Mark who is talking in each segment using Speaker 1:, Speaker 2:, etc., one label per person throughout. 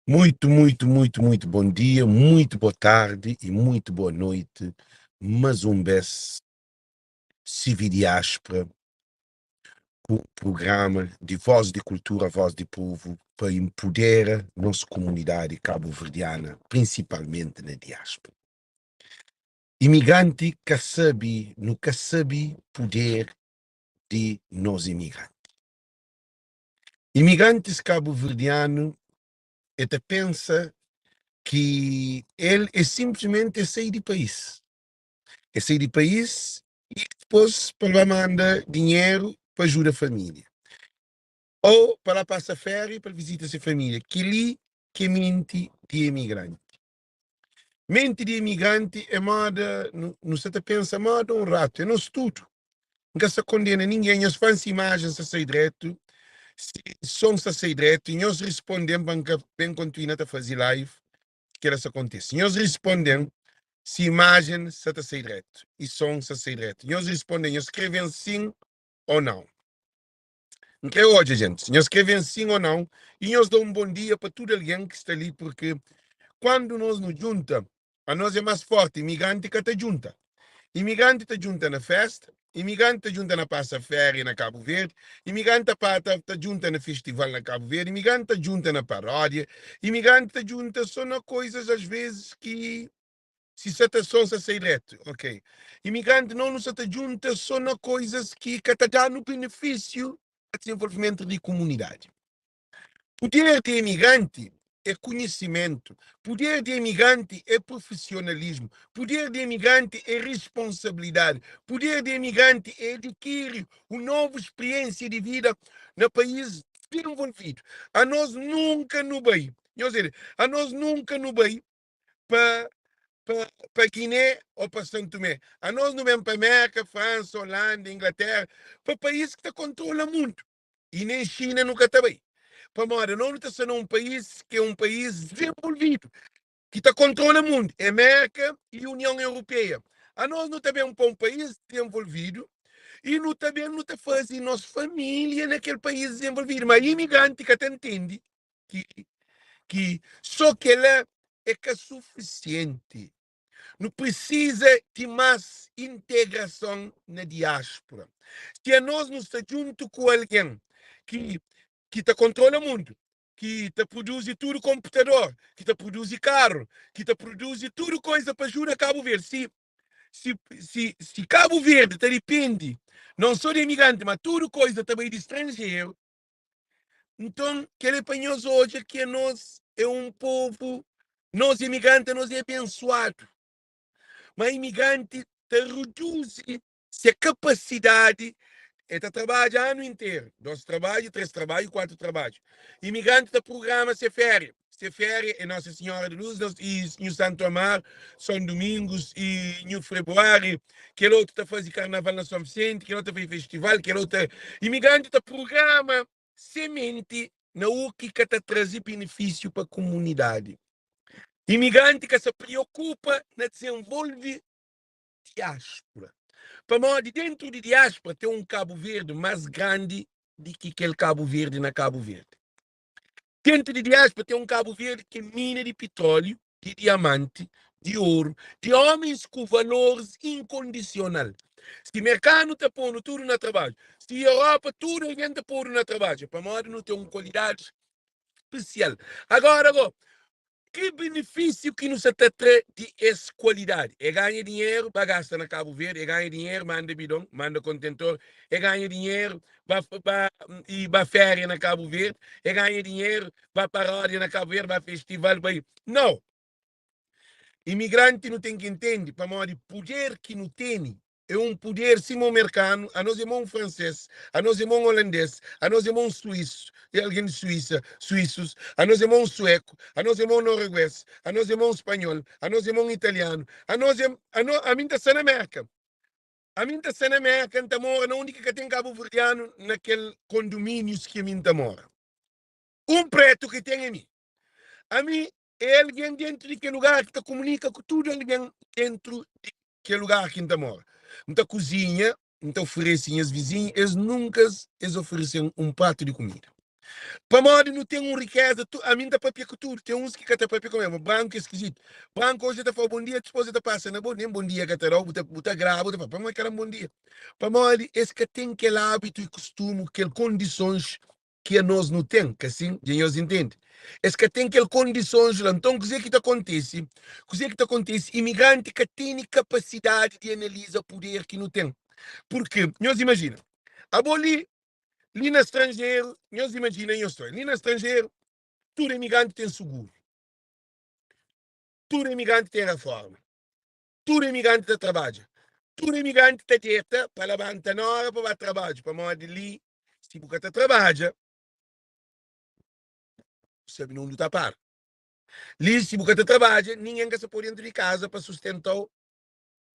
Speaker 1: Muito, muito, muito, muito bom dia, muito boa tarde e muito boa noite. Mais um bes CV Diáspora, ku programa de Voz de Cultura, Voz de Povo, para empoderar nossa comunidade cabo-verdiana, principalmente na diáspora. Imigrante ka sabe, nu ka sabe poder de nos imigrante. Imigrantes cabo-verdiano e ta pensa ki el é simplesmente sai di país. É sai di país e depois pa lá manda dinheiro pa ajuda a família. Ou pa lá passa férias pa visita sua família. Que li que é mente de imigrante. Mente de imigrante é moda, não se pensa moda um rato, é nosso tudo. Nunca se condena ninguém, as fãs imagens se sai direto, se som se sai direto, e nós respondemos para bem continuar a fazer live, que ela se acontece. Nós respondemos se imagem se está sai direto e som se sai direto. Nós respondem, nós escrevem sim ou não. Não quero hoje, gente. Nós escrevem sim ou não e nós damos um bom dia para todo alguém que está ali, porque quando nós nos junta, a nós é mais forte, imigrante que te junta. Imigrante te junta na festa, imigrante te junta na passa férias na Cabo Verde, imigrante ta, te junta no festival na Cabo Verde, imigrante te junta na paródia, imigrante te junta só na coisas às vezes que se se te som se sai direto, ok. Imigrante não nos te junta só na coisas que que te dá no benefício do desenvolvimento de comunidade. Poder de imigrante é conhecimento, poder de imigrante é profissionalismo, poder de imigrante é responsabilidade, poder de imigrante é adquirir uma nova experiência de vida no país desenvolvido. A nós nunca no bem, quer dizer, a nós nunca no bem para para Guiné ou para São Tomé. A nós não vem para América, França, Holanda, Inglaterra, para países que te controla muito. E nem China nunca está bem. Para mora, não está sendo um país que é um país desenvolvido, que está controla o mundo. América e União Europeia. A nós não também para um país desenvolvido e não também não está fazendo nossa família naquele país desenvolvido. Mas imigrante que até entende que só que ela é que é suficiente. Não precisa de mais integração na diáspora. Se a nós não está junto com alguém que te controla o mundo, que te produz tudo computador, que te produz carro, que te produz tudo coisa para ajudar Cabo Verde. Se Cabo Verde te depende, não só de imigrante, mas tudo coisa também de estrangeiro, então, que para nós hoje que nós é um povo, nós imigrantes, nós é abençoado. Mas imigrante te reduz se a capacidade é te trabalha ano inteiro. Dois trabalhos, três trabalhos, quatro trabalhos. Imigrante te programa se férias. Se férias é Nossa Senhora de Luz e o Santo Amaro, São Domingos e no Februário, que outro te faz carnaval na São Vicente, que outro faz festival, que outro. Imigrante te programa semente na o que te trazer benefício para a comunidade. Imigrante que se preocupa na desenvolve diáspora. Para modo dentro de diáspora tem um Cabo Verde mais grande do que aquele Cabo Verde na Cabo Verde. Dentro de diáspora tem um Cabo Verde que é mina de petróleo, de diamante, de ouro, de homens com valores incondicional. Se mercado está pondo tudo no trabalho, se Europa tudo alguém está pondo no trabalho, para modo não tem uma qualidade especial. Agora, que benefício que nos está de essa qualidade? É ganha dinheiro, vai gastar na Cabo Verde, é ganha dinheiro, manda bidão, manda contentor, é ganha dinheiro, vai, vai, e vai férias na Cabo Verde, é ganha dinheiro, vai paródia na Cabo Verde, vai festival, vai. Não. Imigrante não tem que entender, para modo poder que não tem, é um poder simão americano, a nós irmão francês, a nós irmão holandês, a nós irmão suíço, e alguém de Suíça, suíços, a nós irmão sueco, a nós irmão norueguês, a nós irmão espanhol, a nós irmão italiano, a nós a, no, a mim está na América. A mim está na América, está mora na única que tem cabo verdiano naquele condomínio que a mim está mora. Um preto que tem a mim. A mim é alguém dentro de que lugar que te comunica com tudo alguém dentro de que lugar que está mora. Muita cozinha, muita oferecem as vizinhas, eles nunca eles oferecem um prato de comida. Pamodi nu ten un rikeza, tu, ami N ta papia ku tudu, ten uns ki ka ta papia ku mi, ma branku é skizitu. Branku oji el ta fla-u bon dia, dipôs el ta pasa na bo, nen bon dia ka ta da-u, bu ta, bu ta graba, bu ta fla, pamodi el ka da-m bon dia? Pamodi es ka ten kel ábitu i kustumu, kel kondisons ki anos nu ten, ka sin? Dja nhos intende? Es ka ten kel kondisons la. Nton, kuzê ki ta kontise? Kuzê ki ta kontise? Imigranti ka tene kapasidadi di analiza puder ki nu ten. Purki, nhos imajina, abo li, Li na stranjeru, nhos imajina nhos stória. Li na stranjeru, tudu imigranti ten suguru. Tudu imigranti ten reforma. Tudu imigranti ta trabadja. Tudu imigranti ta deta pa labanta na óra pa ba trabadju. Pamodi li, si bu ka ta trabadja, bu sabe na undi bu ta para. Li, si bu ka ta trabadja, ningen ka sa pô dentu di kaza pa sustenta-u.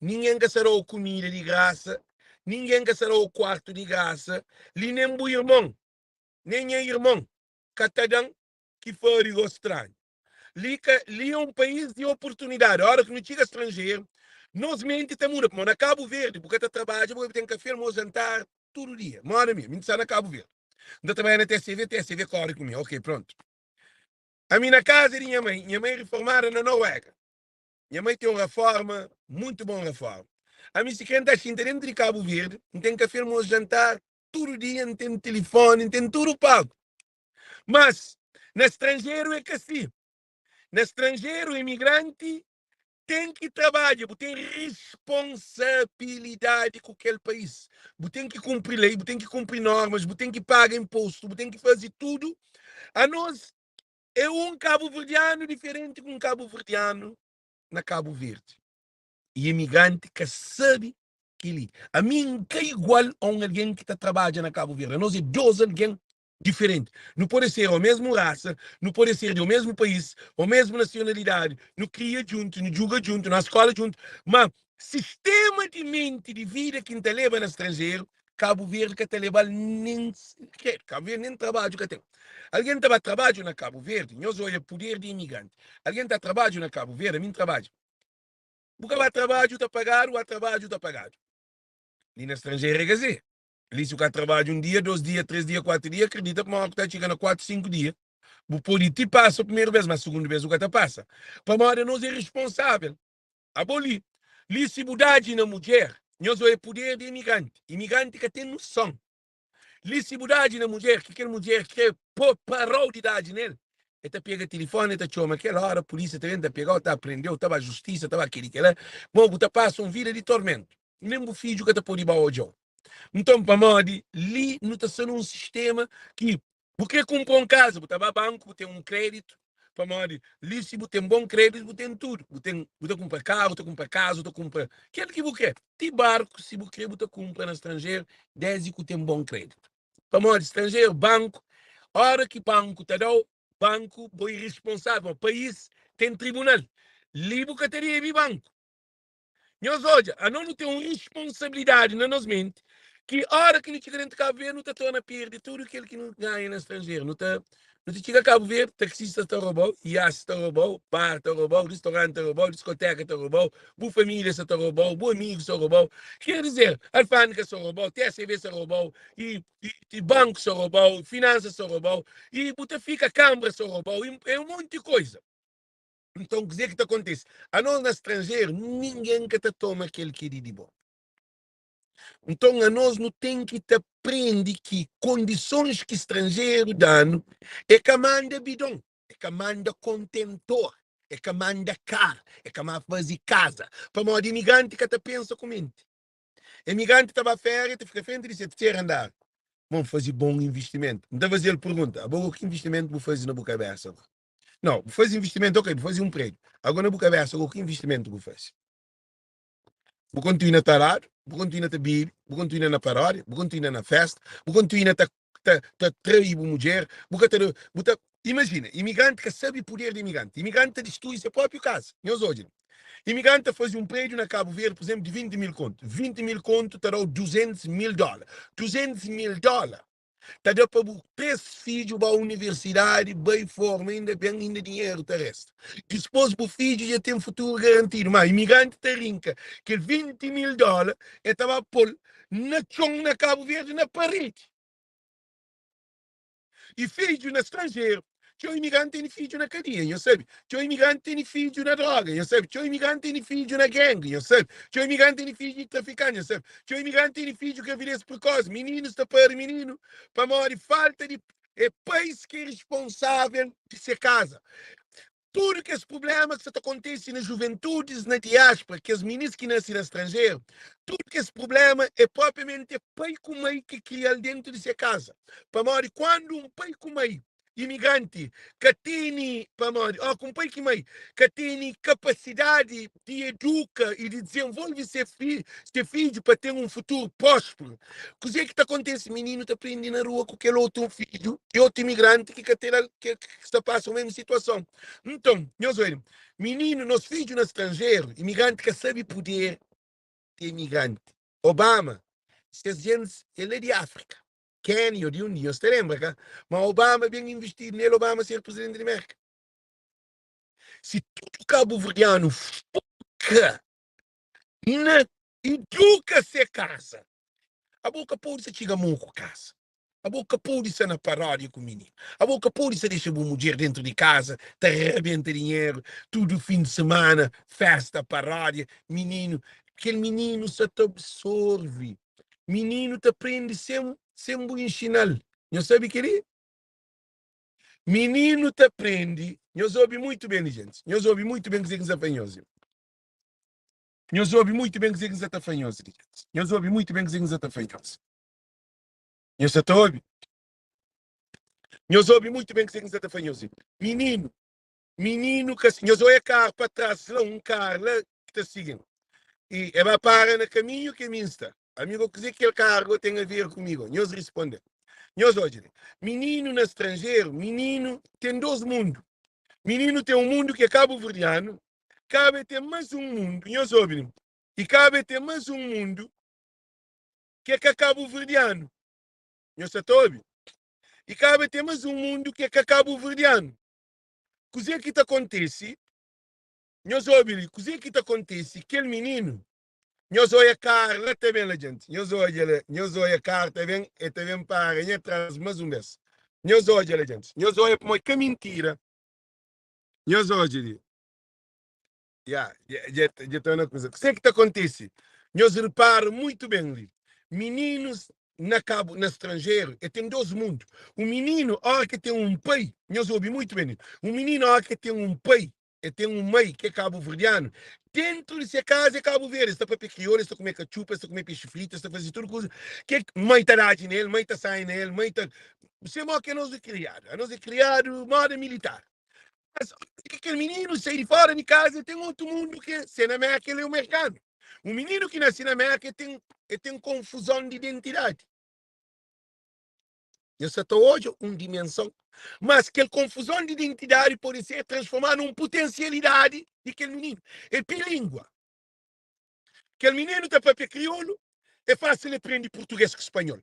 Speaker 1: Ningen ka sa da-u kumida di grasa, ningen ka sa da-u kuartu di grasa li, nen bu irmon, nen nha irmon ka ta da-m ki fari go stranhu. Li ka, li é un país di oportunidadi. Óra ki nu txiga stranjeru, nos menti ta muda. Pamodi na Kabu Verdi bu ka ta trabadja, bu ka ten kafé, almosu, jantar tudu dia. Móda mi, mi N ta sta na Kabu Verdi, N ta trabadja na TSV, TSV kóre ku mi. Ok, prontu. Ami na kaza di nha mai, nha mai riformada na Noruega. Nha mai ten un raforma, muito bon raforma. Ami si kre N ta xinta dentu di Kabu Verdi, N ten kafé, almosu, jantar tudu dia, N ten tilifoni, N ten tudu pagu. Mas na stranjeru é ka si. Na stranjeru imigranti ten ki trabadja, bu ten risponsabilidadi ku kel país. Bu ten ki kunpri lei, bu ten ki kunpri normas, bu ten ki paga inpostu, bu ten ki faze tudu. Anos É un kabuverdianu diferenti ku un kabuverdianu na Kabu Verdi. I imigranti ka sabe kel-li. Ami N ka igual a un algen ki ta trabadja na Kabu Verdi. Anos é dos algen diferenti. Nu pode ser omesmu rasa, nu pode ser di omesmu país, omesmu nasionalidadi, nu kria djuntu, nu djuga djuntu, na skola djuntu, ma sistema di menti di vida ki N ta leba na stranjeru Kabu Verdi ka ta leba-l nen kredu. Kabu Verdi nen trabadju ka ten. Algen ta ba trabadju na Kabu Verdi, nhos odja puder di imigranti. Algen ta trabadju na Kabu Verdi, ami N trabadja. Bu ka ba trabadju ta pagadu, ba trabadju ta pagadu. Li na stranjeru é ka si. Li si bu ka trabadju un dia, dos dia, tres dia, kuatu dia, akredita kuma ku ta txiga na kuatu, sinku dia, bu pode ti pasa primeru bes, ma sugundu bes bu ka ta pasa. Pamodi anos é responsável. Abo li, li si bu dadji na mudjer, nhos oia puder di imigranti. Imigranti ka ten nuson. Li si bu dadji na mudjer, ki kel mudjer kre po parau di dadji nel, e ta pega tilifoni, e ta txoma kel ora, pulisia ta ben ta pegau, ta aprendeu, ta ba justisa, ta ba keli kela, bo bu ta pasa un vida di tormentu. Nen bu fidju ka ta podi ba odjau. Nton, pamodi li nu ta sta nun sistema ki bu kre kunpra un kaza, bu ta ba banku, bu ten un kreditu, pamodi li si bu ten bon kreditu, bu ten tudu. Bu ten, bu ta kunpra karu, bu ta kunpra kaza, bu ta kunpra kel ki bu kre. Ti barku, si bu kre, bu ta kunpra na stranjeru, desdi ku ten bon kreditu. Pamodi stranjeru, banku, ora ki banku ta da-u, banku bo i risponsavel, país ten tribunal. Li bu ka ta debe banku. Nhos odja, anos nu ten un risponsabilidadi na nos menti ki óra ki nu txiga dentu Kabu Verdi nu ta torna perde tudu kel ki nu ganha na stranjeru. Nu ta nu ta txiga Kabu Verdi, taksista ta roba-u, iasi ta roba-u, bar ta roba-u, ristoranti ta roba-u, diskoteka ta roba-u, bu família sa ta roba-u, bu amigus sa roba-u. Ker dizer, alfândega sa roba-u, TSV sa roba-u, i i banku sa roba-u, finansa sa roba-u, i bu ta fika kanbra sa roba-u, i é un monti koza. Nton, kuzê ki ta kontise? Anos na stranjeru, ningen ka ta toma kel ki é di di bo. Nton, anos nu ten ki ta prende ki kondisons ki stranjeru da-nu é ka manda bidon, é ka manda kontentor, é ka manda kar, é ka ma faze kaza. Pamodi imigranti ka ta pensa ku menti. Imigranti ta ba féria, ta fika frenti di se terseru andar. Bon, faze bon investimentu. N ta faze-l pergunta, abo ki investimentu bu faze na bu kabesa? Não, bu faze investimento, ok, bu faze um prédio. Agora na bu cabeça, agora que investimento bu faze? Bu continua tarado, bu continua ta bebe, bu continua na paródia, bu continua na festa, bu continua ta ta ta trair bu mulher, bu ka ta bu ta imagina, imigrante ka sabe poder de imigrante. Imigrante ta destrui seu próprio casa. Nhos odja. Imigrante ta faze um prédio na Cabo Verde, por exemplo, de 20 mil conto. 20 mil conto ta dá 200 mil dólares. 200 mil dólares Ta da pa bu 3 fidju ba universidadi, bai forma inda ben, inda dinheru ta resta. Dispos bu fidju dja ten futuru garantidu. Ma imigranti ta rinka kel 20 mil dola e ta ba pol na txon na Kabu Verdi na paredi. I fidju na stranjeru. Txeu imigranti tene fidju na kadia, nhos sabe. Txeu imigranti tene fidju na droga, nhos sabe. Txeu imigranti tene fidju na gang, nhos sabe. Txeu imigranti tene fidju di trafikanti, nhos sabe. Txeu imigranti tene fidju gravidez prekosi. Mininus ta pari mininu pamodi falta di é pais ki é responsável di se kaza. Tudu kes prubléma ki sta ta kontise na juventudis na diáspora, kes minis ki nase na stranjeru, tudu kes prubléma é propriamenti pai ku mai ki kria-l dentu di se kaza. Pamodi kuandu un pai ku mai imigranti ka tene, pamodi ó ku un pai ki mai ka tene kapasidadi di eduka i di dizenvolve se se fidju pa ten un futuru prósperu, kuzê ki ta kontise? Mininu ta prende na rua ku kel otu fidju di otu imigranti ki ka ten ki sta pasa mesmu situason. Nton, nhos obi, mininu, nos fidju na stranjeru, imigranti ka sabe puder di imigranti. Obama, ses gentis el é di Áfrika, Kénia ô di undi, nhos ta lenbra ka? Ma Obama ben investidu nel, Obama ser prizidenti di Mérka. Si tudu kabuverdianu foka na iduka se kaza, abo ka pode sa txiga moku kaza, abo ka pode sa na paródia ku mininu, abo ka pode sa dexa bu mudjer dentru di kaza ta rabenta dinheru tudu fin di semana, festa, paródia, mininu, kel mininu sa ta absorve, mininu ta prende sen sen bu inxina-l. Nhos sabe kel-li? Mininu ta prende, nhos obi muitu ben li, gentis, nhos obi muitu ben kuzê ki N sta fla nhos li. Nhos obi muitu ben kuzê ki N sta ta fla nhos li, gentis. Nhos obi muitu ben kuzê ki N sta ta fla nhos. Nhos sta ta obi? Nhos obi muitu ben kuzê ki N sta ta fla nhos li. Mininu, mininu ka, nhos oia karu pa tras la, un karu la ki ta sigi-m. I e ba para na kaminhu ki mi N sta. Amigo, kuzê ki kel karu ten a ver kumigo? Nhos risponde-m. Nhos odja li. Mininu na stranjeru, mininu ten dos mundu. Mininu ten un mundu ki é kabuverdianu, kaba e ten más un mundu, nhos obi li, i kaba e ten más un mundu ki é ka kabuverdianu. Nhos sa ta obi? I kaba e ten más un mundu ki é ka kabuverdianu. Kuzê ki ta kontese? Nhos obi li, kuzê ki ta kontese? Kel mininu, nhos oia kar la ta ben la djanti. Nhos odja la, nhos oia kar ta ben, e ta ben para nha tras más un bes. Nhos odja la djanti. Nhos oia pamodi ka mintira. Nhos odja li. Ya, dja dja ta na kuza. Kuzê ki ta kontise? Nhos repara muitu ben li. Mininus na kabu na stranjeru, e ten dos mundu. Un mininu, óra ki e ten un pai, nhos obi muitu ben li. Un mininu, óra ki e ten un pai, e ten un mai ki é kabuverdianu, dentu di se kaza é Kabu Verdi. Es ta papia kriolu, es ta kume katxupa, es ta kume pexi fritu, es ta faze tudu kuza ki mai ta dadji na el, mai ta sai na el, mai ta. Se mo ki anos é kriadu. Anos é kriadu moda militar. Mas ki kel mininu sai di fora di kaza, el ten otu mundu ki se na Merka el é un merkanu. Un mininu ki nase na Merka el ten el ten konfuzon di identidadi. Nhos sa ta odja un dimenson. Mas kel konfuzon di identidadi pode ser transformadu nun putensialidadi di kel mininu. É bilingua. Kel mininu ta papia kriolu, é fásil el prende purtugês ku spanhol.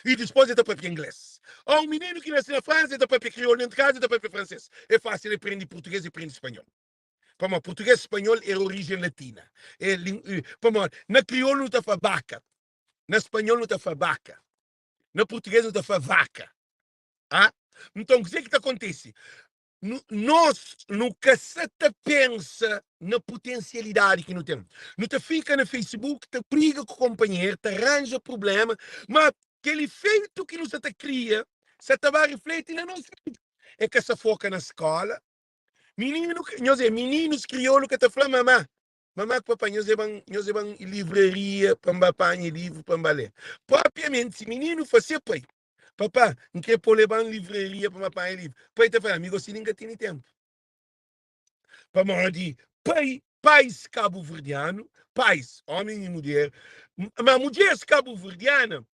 Speaker 1: I dispôs el ta papia inglês. Ó un mininu ki nase na Fransa, el ta papia kriolu dentu kaza, el ta papia fransês. É fásil el prende purtugês i prende spanhol. Pamodi purtugês i spanhol é orijen latina. É pamodi na kriolu nu ta fla baka, na spanhol nu ta fla baka, na purtugês nu ta fla vaka. Ah? Nton, kuzê ki ta kontise? Nos nu ka sa ta pensa na putensialidadi ki nu ten. Nu ta fika na Facebook ta briga ku konpanheru, ta ranja prubléma, má kel ifeitu ki nu sa ta kria sa ta ba rifleti na nos vida. É ka sa foka na skóla. Mininu, nhos é mininus kriolu ka ta fla mamá, mamá ku papá, nhos é ban, nhos é ban livraria pa N ba panha livru pa N ba lé. Propiamenti si mininu fla se pai, Papá, N kre pô leba-m livraria pa N ba panha livru. Pai ta fla, Ami gosi li N ka tene ténpu. Pamodi pai, pais kabuverdianu, pais, ómi i mudjer, ma mudjeris kabuverdiana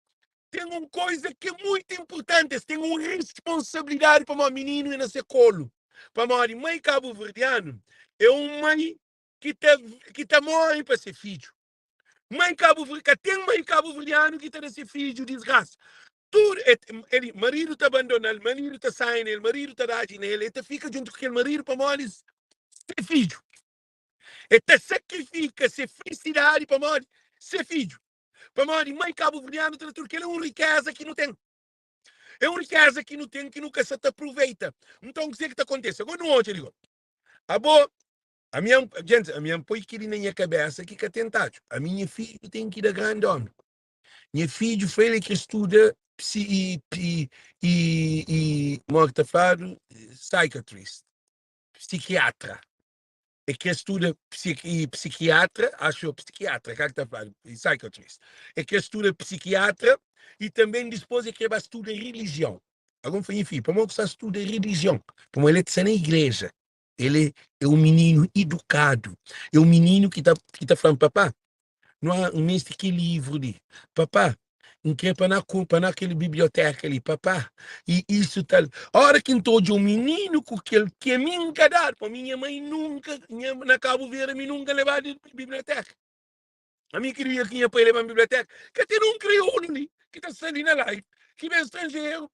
Speaker 1: ten un koza ki é muitu inpurtanti, es ten un responsabilidadi pamodi mininu é na se kolu. Pamodi mai kabuverdianu é un mai ki ta ki ta móre pa se fidju. Mãe Cabo Verde, ka ten mãe cabo-verdiano ki ta da se fidju disgrasa. Tudu, e, ele, maridu ta abandona-l, maridu ta sai nel, maridu ta dadji nel, e ta fika djuntu ku kel maridu pamodi se fidju. E ta sakrifika se felisidadi pamodi se fidju. Pamodi mãe cabo-verdiano ta da tudu, kel é un rikeza ki nu ten. É un rikeza ki nu ten ki nu ka sa ta aproveita. Nton, kuzê ki ta kontise? Agora nu odja li go. Abo, ami, gente, ami N poi kel-li na nha kabésa ki ka ten tadju. Ami nha fidju ten ki da grandi ómi. Nha fidju fla el kre studa psi i i i i modi ki ta fladu psychiatrist, psikiatra. E kre studa psikiatra, axu psikiatra, ka ki ta fladu, psychiatrist. E kre studa psikiatra i tanben dispos e kre ba studa rilijion. Agora N fla nha fidju, pamodi ku sta studa rilijion? Pamodi el ta sta na igreja. El é un mininu idukadu, é un mininu ki ta ki ta fla-m, Papá, nu a N meste kel livru li. Papá, N kre pa na ku pa na kel biblioteka li. Papá, i isu tal. Óra ki N ta odja un mininu ku kel ki ami N ka dadu, pamodi nha mai nunka, nha na Kabu Verdi ami nunka lebadu biblioteka. Ami kria ki nha pai leba-m biblioteka. Ka ten un kriolu li ki ta sta li na live ki ben stranjeru.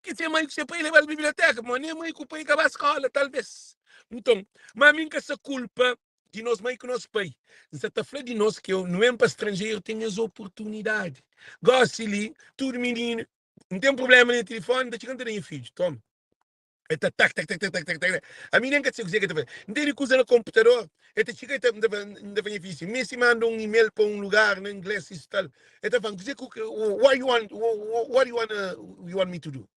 Speaker 1: Ki se mai ku se pai leba-l biblioteka, pamodi nen mai ku pai ka ba skola, talvês. Nton, má mi N ka sta kulpa di nos mai ku nos pai. N sta ta fla di nos ki nu ben pa stranjeru ten es oportunidadi. Gósi li, tudu mininu, N ten prubléma na nha tilifóni, N ta txiga N ta da nha fidju, toma. El ta tak tak tak tak tak tak tak. Ami nen ka ta sai kuzê ki el ta faze. N tene kuza na konputador, el ta txiga el ta, N ta fla, N ta fla nha fidju si, N meste manda un email pa un lugar na inglês, isu tal. El ta fla-m, Kuzê ku, what you want, what you wanna, you want me to do?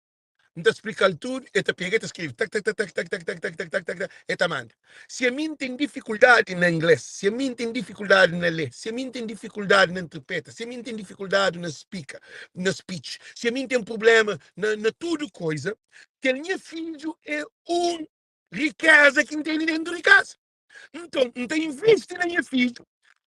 Speaker 1: N ta splika-l tudu, el ta pega, el ta skrebe, tak tak tak tak tak tak tak tak tak tak tak tak, el ta manda. Si ami N ten difikuldadi na inglês, si ami N ten difikuldadi na lê, si ami N ten difikuldadi na interpreta, si ami N ten difikuldadi na spika, na speech, si ami N ten prubléma na, na tudu koiza, kel nha fidju é un rikeza ki N tene dentu di kaza. Nton, N ta invisti na nha fidju.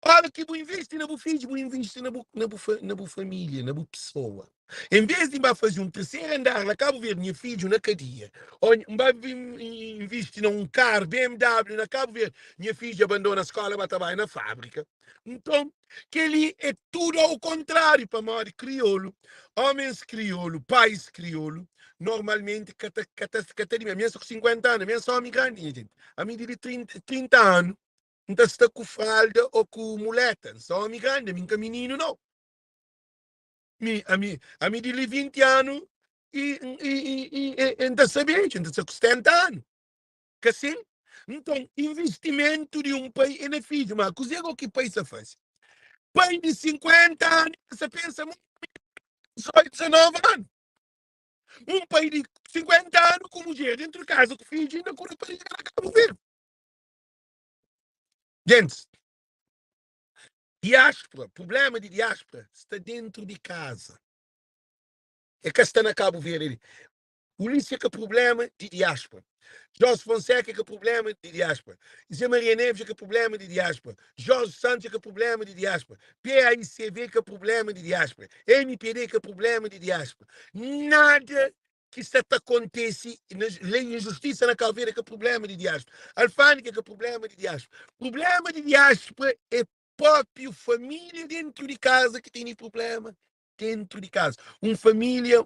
Speaker 1: Ora ki bu invisti na bu fidju, bu invisti na bu, na bu, na bu família, na bu pesoa. En vez di N ba faze un terseru andar na Kabu Verdi, nha fidju na kadia, ô N ba invisti na un karu BMW na Kabu Verdi, nha fidju abandona skóla ba ta bai na fábrika. Nton, kel-li é tudu au kontráriu, pamodi kriolu, ómens kriolu, pais kriolu, normalmenti ka ta, ka ta, ka ta di mi. Ami N sta ku 50 anu, ami N sta ómi grandi, nha jenti. Ami di li 30, 30 anu, N ta sta ku fralda ô ku muleta. N sta ómi grandi, ami N ka mininu, nau. Mi, ami, ami di li 20 anu, i, i, i, i, N ta sta bedju, N ta sta ku 70 anu. Ka sin? Nton, invistimentu di un pai é na fidju. Ma kuzê go ki pai sa faze? Pai di 50 anu sa pensa ma 18, 19 anu. Un pai di 50 anu ku mudjer dentru di kaza ku fidju inda ku rapariga na Kabu Verdi. Gentis, diáspora, prublema di diáspora sta dentru di kaza. É ka sta na Kabu Verdi. Ulisses é ka prublema di diáspora. Jorge Fonseca é ka prublema di diáspora. Zé Maria Neves é ka prublema di diáspora. Jorge Santos é ka prublema di diáspora. PAICV é ka prublema di diáspora. MPD é ka prublema di diáspora. Nada ki sta ta kontese na lei injustisa na Cabo Verde é ka prublema di diáspora. Alfândega é ka prublema di diáspora. Prublema di diáspora é próprio família dentro di casa ki tene prublema dentro di kaza. Un família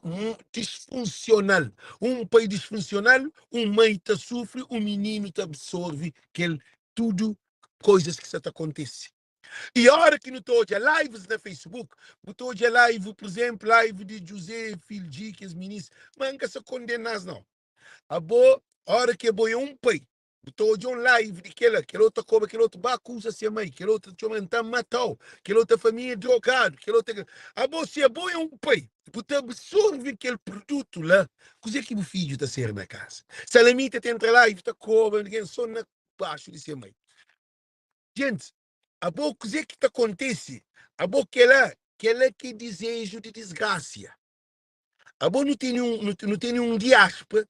Speaker 1: disfunsional. Un pai disfunsional, un mai ta sufri, un mininu ta absorve kel tudu koizas ki sa ta kontise. I ora ki nu ta odja lives na Facebook, bu ta odja live, por exemplo, live di José Filgi, kes minis, ma N ka sa kondena-s nau. Abo, ora ki abo é un pai, Bu ta odja un live di kela, kel otu ta koba kel otu, ba akuza se mai, kel otu ta txoma, N ta matau, kel otu ta fla mi é drogadu, kel otu é. Abo, si abo é un pai, bu ta absorve kel produtu la, kuzê ki bu fidju ta ser na kaza? Salamita ta entra live ta koba algen so na baxu di se mai. Gentis, abo kuzê ki ta kontise? Abo kela, kela ki é dizeju di disgrasia. Abo nu tene un, nu tene un diáspora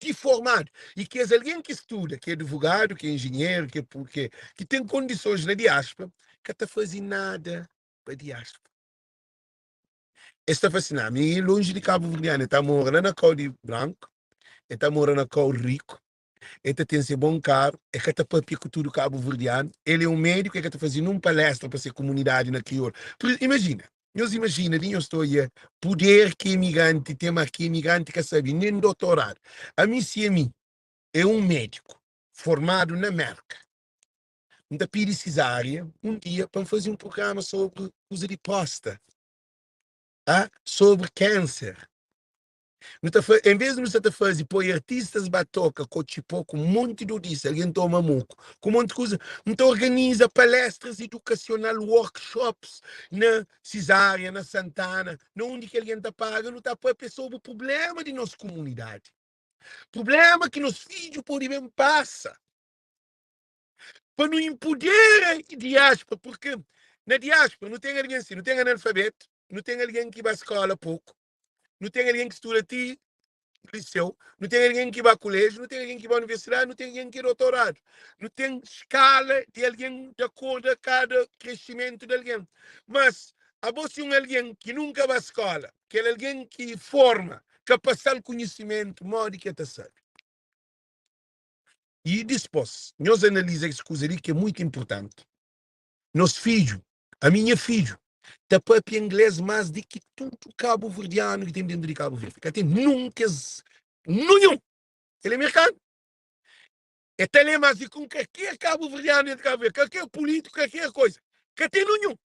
Speaker 1: diformadu. I kes algen ki studa, ki é advogadu, ki é enjenheru, ki é ki ki ten kondisons na diáspora, ka ta faze nada pa diáspora. Es ta fla si, Na, mi é lonji di kabuverdianu, el ta mora la na kau di branku, el ta mora na kau riku, el ta ten se bon karu, el ka ta papia ku tudu kabuverdianu, el é un médiku, el ka ta faze nun palestra pa se komunidadi na kriolu. Pur imajina, Nhos imajina di nhos ta oia puder ki imigranti ten ma ki imigranti ka sabe nen dotoradu. Ami si ami é un médiku formadu na Merka, N ta pidi sizária un dia pa N faze un prugrama sobri kuza di prósta, a sobri kánser. Nu ta fa, en vez di nu sa ta faze poi artistas ba toka kotxipó ku monti dodisa, algen toma moku ku monti kuza, nu ta organiza palestras edukasional, workshops na Sizaria, na Santana, na undi ki algen ta paga, nu ta papia sobri prublema di nos kumunidadi, prublema ki nos fidju pode ben pasa, pa nu inpudera diaspora, purki na diaspora nu ten algen si, nu ten analfabetu, nu ten algen ki ba skola poku, nu ten algen ki studa ti liseu, nu ten algen ki ba kuléjiu, nu ten algen ki ba universidadi, nu ten algen ki é dotoradu. Nu ten skala di algen di akordu a kada kresimentu di algen. Mas, abo si un algen ki nunka ba skóla, kel algen ki forma ka pasa-l konhisimentu, modi ki el ta sabe? I dispôs, nhos analiza es kuza li ki é mutu inportanti. Nos fidju, ami nha fidju, ta papia inglês más di ki tudu kabuverdianu ki ten dentu di Kabu Verdi. Ka ten nunka es nunhun. El é merkanu. E ta lê más di ki un kalker kabuverdianu dentu di Kabu Verdi, kalker pulítiku, kalker koisa. Ka ten nunhun.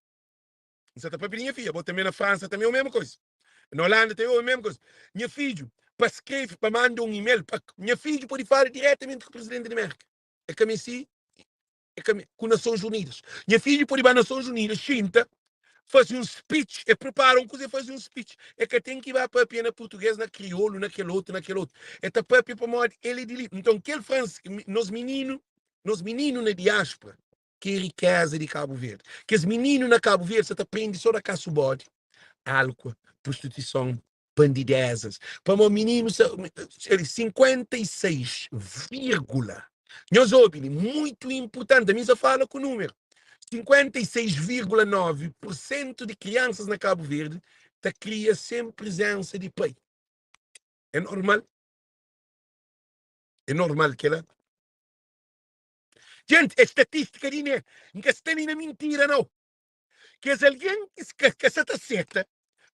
Speaker 1: N sa ta papia di nha fidju. Abo tanbe na Fransa tanbe é o mesmu koisa. Na Holanda tanbe é o mesmu koisa. Nha fidju, pa skrebe, pa manda un email, pa, nha fidju pode fala diretamenti ku prezidenti di Merka. E ka meste E ka ku Nasons Unidas. Nha fidju pode ba Nasons Unidas, xinta, faze un speech, e prepara un kuza e faze un speech. E ka ten ki ba papia na purtuges, na kriolu, na kel otu, na kel otu. E ta papia pamodi el e di li. Nton kel frans, nos mininu, nos mininu na diaspora, ki e rikeza di Kabu Verdi. Kes mininu na Kabu Verdi sa ta prende so da kasu bodi, alkua, prostituison, bandidezas. Pamodi mininu sa, 56 vírgula, nhos obi li, muito importante, ami sa fala ku número, 56,9% di kriansas na Kabu Verdi ta kria sen prezensa di pai. É normal? É normal kela? Gente, é statistika di INE. N ka sta li na mintira, nau. Kes algen ki ka sa ta seta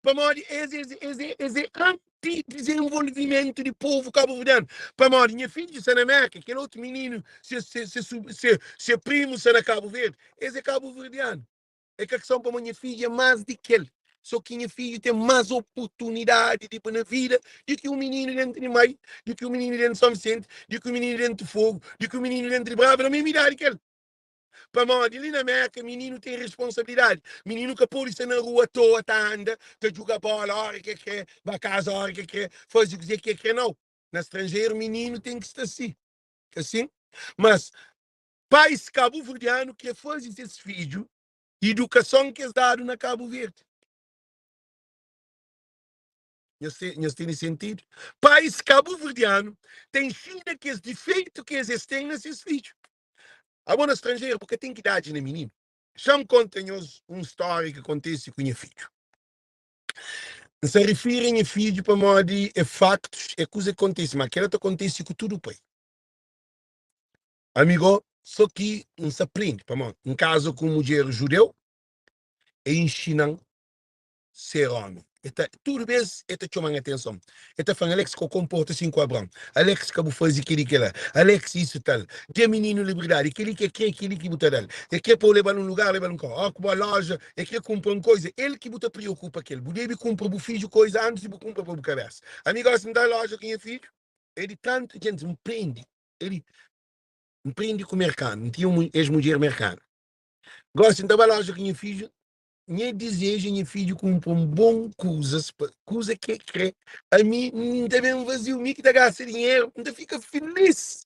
Speaker 1: pamodi es es es es é anti-dizenvolvimentu di povu kabuverdianu. Pamodi nha fidju sta na Merka, kel otu mininu se se se se se primu sta na Kabu Verdi, es é kabuverdianu. É ka kison pamodi nha fidju é más di kel, so ki nha fidju ten más oportunidadi di na vida di ki un mininu dentu di mai, di ki un mininu dentu Son Visenti, di ki un mininu dentu Fogu, di ki un mininu dentu di Brava, na mesmu idadi ki el. Pamodi li na Merka mininu ten responsabilidadi. Mininu ka pode sta na rua atoa ta anda, ta djuga bola ora ki el kre, ba kaza ora ki el kre, faze kuze ki el kre. Nau. Na stranjeru mininu ten ki sta si. Ka sin? Mas pais kabuverdianu kre faze ses fidju idukason ki es dadu na Kabu Verdi. Nhos tene sentidu? Pais kabuverdianu ta inxina kes difeitu ki es ten na ses fidju. Abo na stranjeru bu ka ten ki dadji na mininu. Xa-m konta nhos un stória ki kontese ku nha fidju. N sta rifiri nha fidju pamodi é faktus, é kuza ki kontese, má kel-la ta kontese ku tudu pai. Ami gó, sô ki N sta prende, pamodi N kaza ku un mudjer judeu, e inxina-m ser omi. E ta, tudu bes e ta txoman atenson. E ta flan, Alex, ka bu konporta sin ku Abron. Alex, ka bu faze keli kela. Alex, isu tal. Da mininu liberdadi. Keli ki e kre, keli ki bu ta dal. E kre pa bu lebal un lugar, lebal un kau. Ó ku bo loja, e kre kunpra un koiza, el ki bu ta priokupa kel. Bu debe kunpra bu fidju koiza antis di bu kunpra pa bu kabesa. Ami gosi N ta loja ku nha fidju. E di tantu djentis N prende. E di, N prende ku merkanu. N tinha un ex-mudjer merkanu. Gosi N ta ba loja ku nha fidju. Nha dizeju é nha fidju kunpra un bon kuzas pa kuza ki e kre. Ami N ta ben vaziu, mi ki ta gasta dinheru, N ta fika filis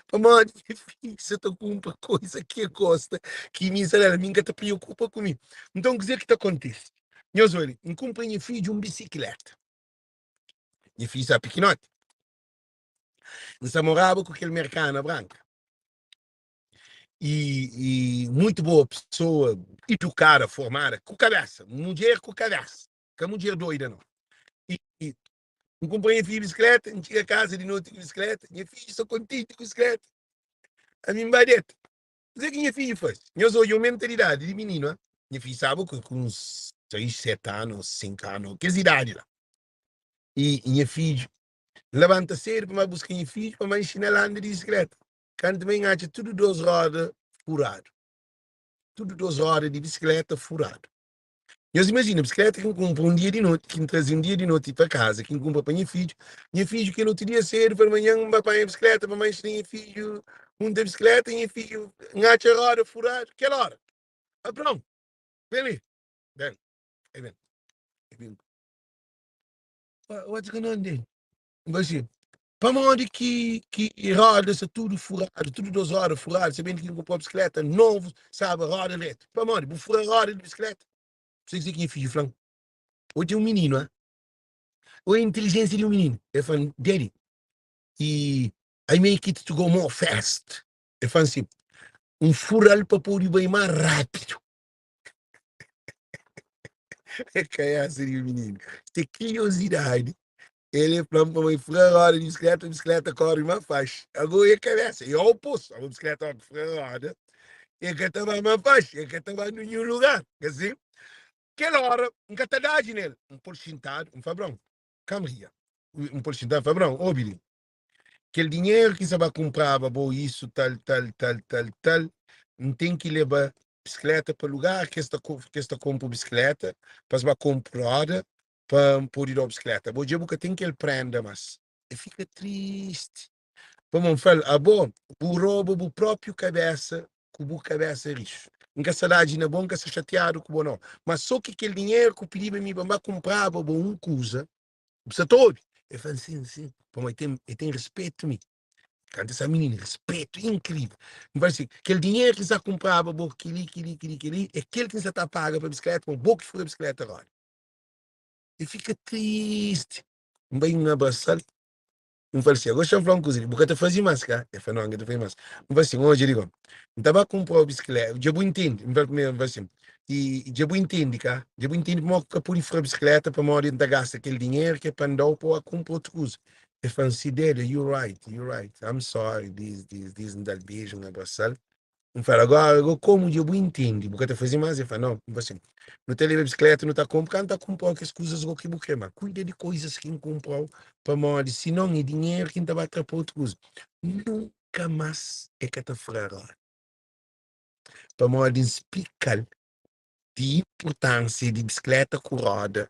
Speaker 1: pamodi nha fidju sa ta kunpra kuza ki e gosta, ki mi N sa da-l, mi N ka ta priokupa ku mi. Nton kuzê ki ta kontise? Nhos odja, N kunpra nha fidju un bisikleta. Nha fidju staba pikinoti. N sta moraba ku kel merkana branka. E, e muito boa pessoa, educada, formada, ku cabeça, mudjer ku cabeça, ka mudjer doida não. E, e N kunpra nha fidju bisikleta, N txiga kaza di noti ku bisikleta, nha fidju sta kontenti ku bisikleta. Ami N ba deta. Kuzê ki nha fidju faze? Nhos odja un mentalidadi di mininu, ha? Nha fidju staba ku uns 6, 7 anu, 5 anu, kes idadi la. E nha fidju labanta sedu pa ba buska nha fidju pa ba inxina-l anda di bisikleta. Kantu ma N atxa tudu dos roda furadu. Tudu dos roda di bisikleta furadu. Nhos imajina, bisikleta ki N kunpra un dia di noti, ki N traze un dia di noti pa kaza, ki N kunpra pa nha fidju, nha fidju kel otu dia sedu palmanhan N ba panha bisikleta pa manxe nha fidju munta bisikleta, nha fidju N atxa roda furadu, kel ora, Abraon, ben li, ben, e ben, e ben. What's going on there? N fala assim, pamodi ki ki roda sta tudu furadu, tudu dos roda furadu, sabendo ki N kunpra bisikleta novu, staba roda retu. Pamodi? Bu fura roda di bisikleta? Sabe kuzê ki nha fidju fla-m? Odja un mininu, ha? Odja intelijensia di un mininu. El fla-m, Daddy, i I make it to go more fast. El fla-m si, N fura-l pa pode bai más rápidu. É kaiasa di un mininu. Se kiriosidadi, el fla-m pa mai fura roda di bisikleta, bisikleta kóre más faxi. Ago é kabésa, é opostu. Ago bisikleta óki fura roda, el ka ta ba más faxi, el ka ta ba ninhun lugar. Ka si? Kel óra, N ka ta dadji nel. N pô-l xintadu, N fla, Abraon, come here. N pô-l xintadu, N fla, Abraon, obi li. Kel dinheru ki N sa ba kunpraba bo isu, tal, tal, tal, tal, tal, N ten ki leba bisikleta pa lugar ki es ta ki es ta konpo bisikleta, pa es ba konpo roda pa N pode da-u bisikleta. Bo dja bu ka ten kel prenda mas. El fika tristi. Pamodi N fla-l, Abo, bu roba bu própi kabésa ku bu kabésa rixu. N ka sta dadji na bo, N ka sta xatiadu ku bo, nau. Má sô ki kel dinheru ki bu pidiba mi pa N ba kunpraba bo un kuza, Bu sta ta obi? El fla-m, Sin, sin. Pamodi el ten, el ten respetu mi. Kantu el sa mininu, respetu inkrivel. N fla si, kel dinheru ki N sta kunpraba bo kel-li, kel-li, kel-li, kel-li, é kel ki N sta ta paga pa bisikleta, pamodi bo ki fura bisikleta roda. El fika tristi. N bai N abrasa-l. N fala si, agosta N fla un kuza li, bu ka ta faze mas, ka? El fla, no, N ka ta faze mas. N fala si, odja li go, N ta ba kunpra-u bisikleta, dja bu intende? N fla primeru, N fala si, i dja bu intende, ka? Dja bu intende pamodi ku ka pode fura bisikleta, pamodi N ta gasta kel dinheru ki é pa N da-u pa bu kunpra otu kuza. El fla-m si, Delia, you right, you right, I'm sorry, this, this, this, N da-l beju, N abrasa-l. N fala, agora, go, komu dja bu intendi, bu ka ta faze más? El fla, nau. N fla sin, nu ta leba bisikleta, nu ta kunpra, N ta kunpra-u kes kuzas go ki bu kre, ma kuida di koizas ki N kunpra-u, pamodi sinon é dinheru ki N ta ba tra pa otu kuza. Nunka más e ka ta fura roda, pamodi N splika-l di inpurtánsia di bisikleta ku roda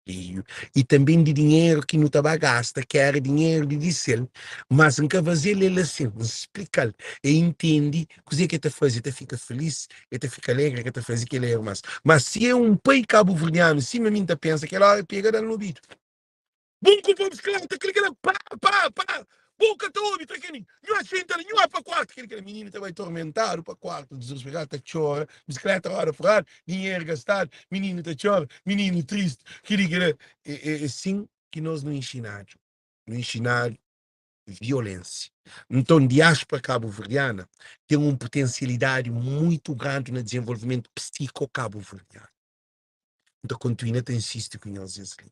Speaker 1: xeiu i tanben di dinheru ki nu ta ba gasta, ki éra dinheru di di-sel, mas N ka faze-l el asin, N splika-l, e intende kuzê ki el ta faze, el ta fika filís, el ta fika alegri, el ka ta faze kel eru más. Má si é un pai kabuverdianu sima mi N ta pensa, kel óra el pega da-l na obidu. Bum ku bum bisikleta kili kila pa pa pa bu ka ta obi tra keni nhu xinta li nhu pa kuartu kili kila mininu ta bai tormentadu pa kuartu dizusperadu ta txora bisikleta roda furadu dinheru gastadu mininu ta txora mininu tristi kili kila é é sin ki nos nu inxinadu nu inxinadu violensia nton diaspora kabuverdiana ten un potensialidadi muitu grandi na dizenvolvimentu psiko kabuverdianu N ta kontinua ta insisti ku nhos es li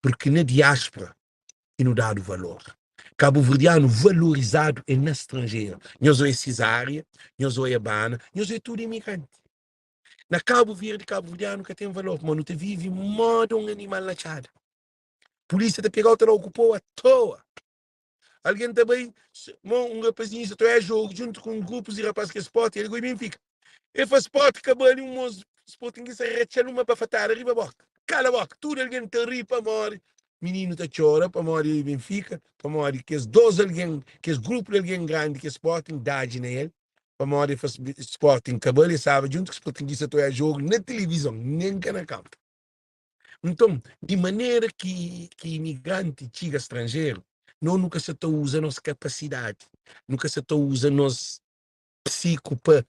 Speaker 1: Purki na diaspora ki nu dadu valor. Kabuverdianu valorizadu é na stranjeru. Nhos oia Sizaria, nhos oia Bana, nhos oia tudu imigranti. Na Kabu Verdi, kabuverdianu ka ten valor, pamodi nu ta vive moda un animal na txada. Pulísia ta pega-u ta da-u ku pau atoa. Algen ta bai, mo un rapazinhu sa ta oia jogu djuntu ku un grupus di rapaz ki é Sporting, el goi Benfika. El fla Sporting ka bali un mos Sportingista ratxa-l uma bafatada riba boka. Kala boka! Tudu algen ta ri pamodi mininu ta txora pamodi el é Benfika, pamodi kes dos algen, kes grupu di algen grandi ki é Sporting dadji na el, pamodi el fla Sporting ka bali, el staba djuntu ku Sportingista ta oia jogu na tilivizon, nen ka na kanpu. Nton, di manera ki ki imigranti txiga stranjeru, no nu ka sa ta uza nos kapasidadi, nu ka sa ta uza nos psiku pa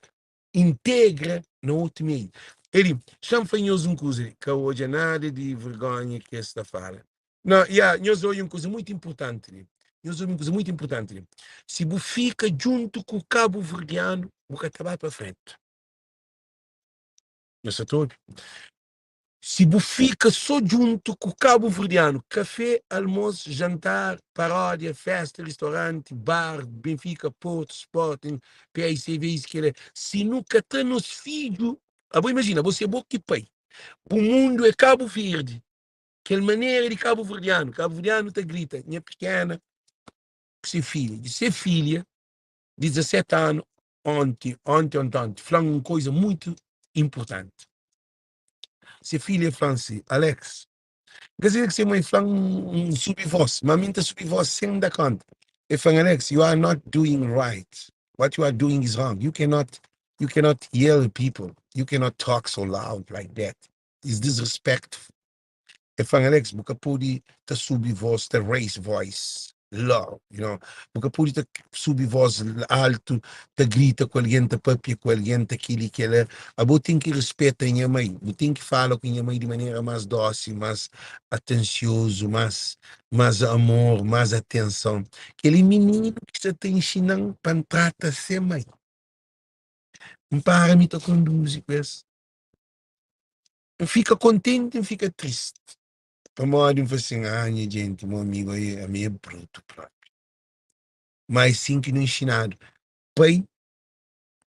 Speaker 1: integra na otu meiu. Eli, xa-m fla nhos un kuza li, ka odja nada di vergonha ki es ta fala. Na, ya, nhos odja un kuza mutu inpurtanti li. Nhos obi un kuza mutu inpurtanti li. Si bu fika djuntu ku kabuverdianu, bu ka ta ba pa frenti. Nhos sa ta obi? Si bu fika so djuntu ku kabuverdianu, kafé, almos, jantar, paródia, festa, ristoranti, bar, Benfika, Porto, Sporting, PICV, isu kela, si nu ka tra nos fidju, abo imajina, abo si é bo ki pai, bu mundu é Kabu Verdi, kel manera di kabuverdianu, kabuverdianu ta grita, nha pikena ku se filha, di se filha di 17 anu, onti, onti, onti, onti, fla-m un koza muitu inpurtanti. Se filha fla-m si, Alex, N ka sabia ki se mai fla-m N subi vós, ma mi N ta subi vós sen N da kónta. El fla-m, Alex, you are not doing right. What you are doing is wrong. You cannot, you cannot yell at people. You cannot talk so loud like that. It's disrespectful. El fla-m, Alex, bu ka pode ta subi vós, ta raise voice low, you know. Bu ka pode ta subi vós altu, ta grita ku algen, ta papia ku algen, ta kel-li, kel-la. Abo ten ki rispeta nha mai. Bu ten ki fala ku nha mai di manera más dósi, más atensiozu, más, más amor, más atenson. Kel-li mininu ki sa ta inxina-m pa N trata se mai. N para mi ta konduzi ku es. N fika kontenti, N fika tristi. Pamodi N fla sin, ah, nha djenti, mo amigu ai, ami é brutu propi. Ma é sin ki nu inxinadu. Pai,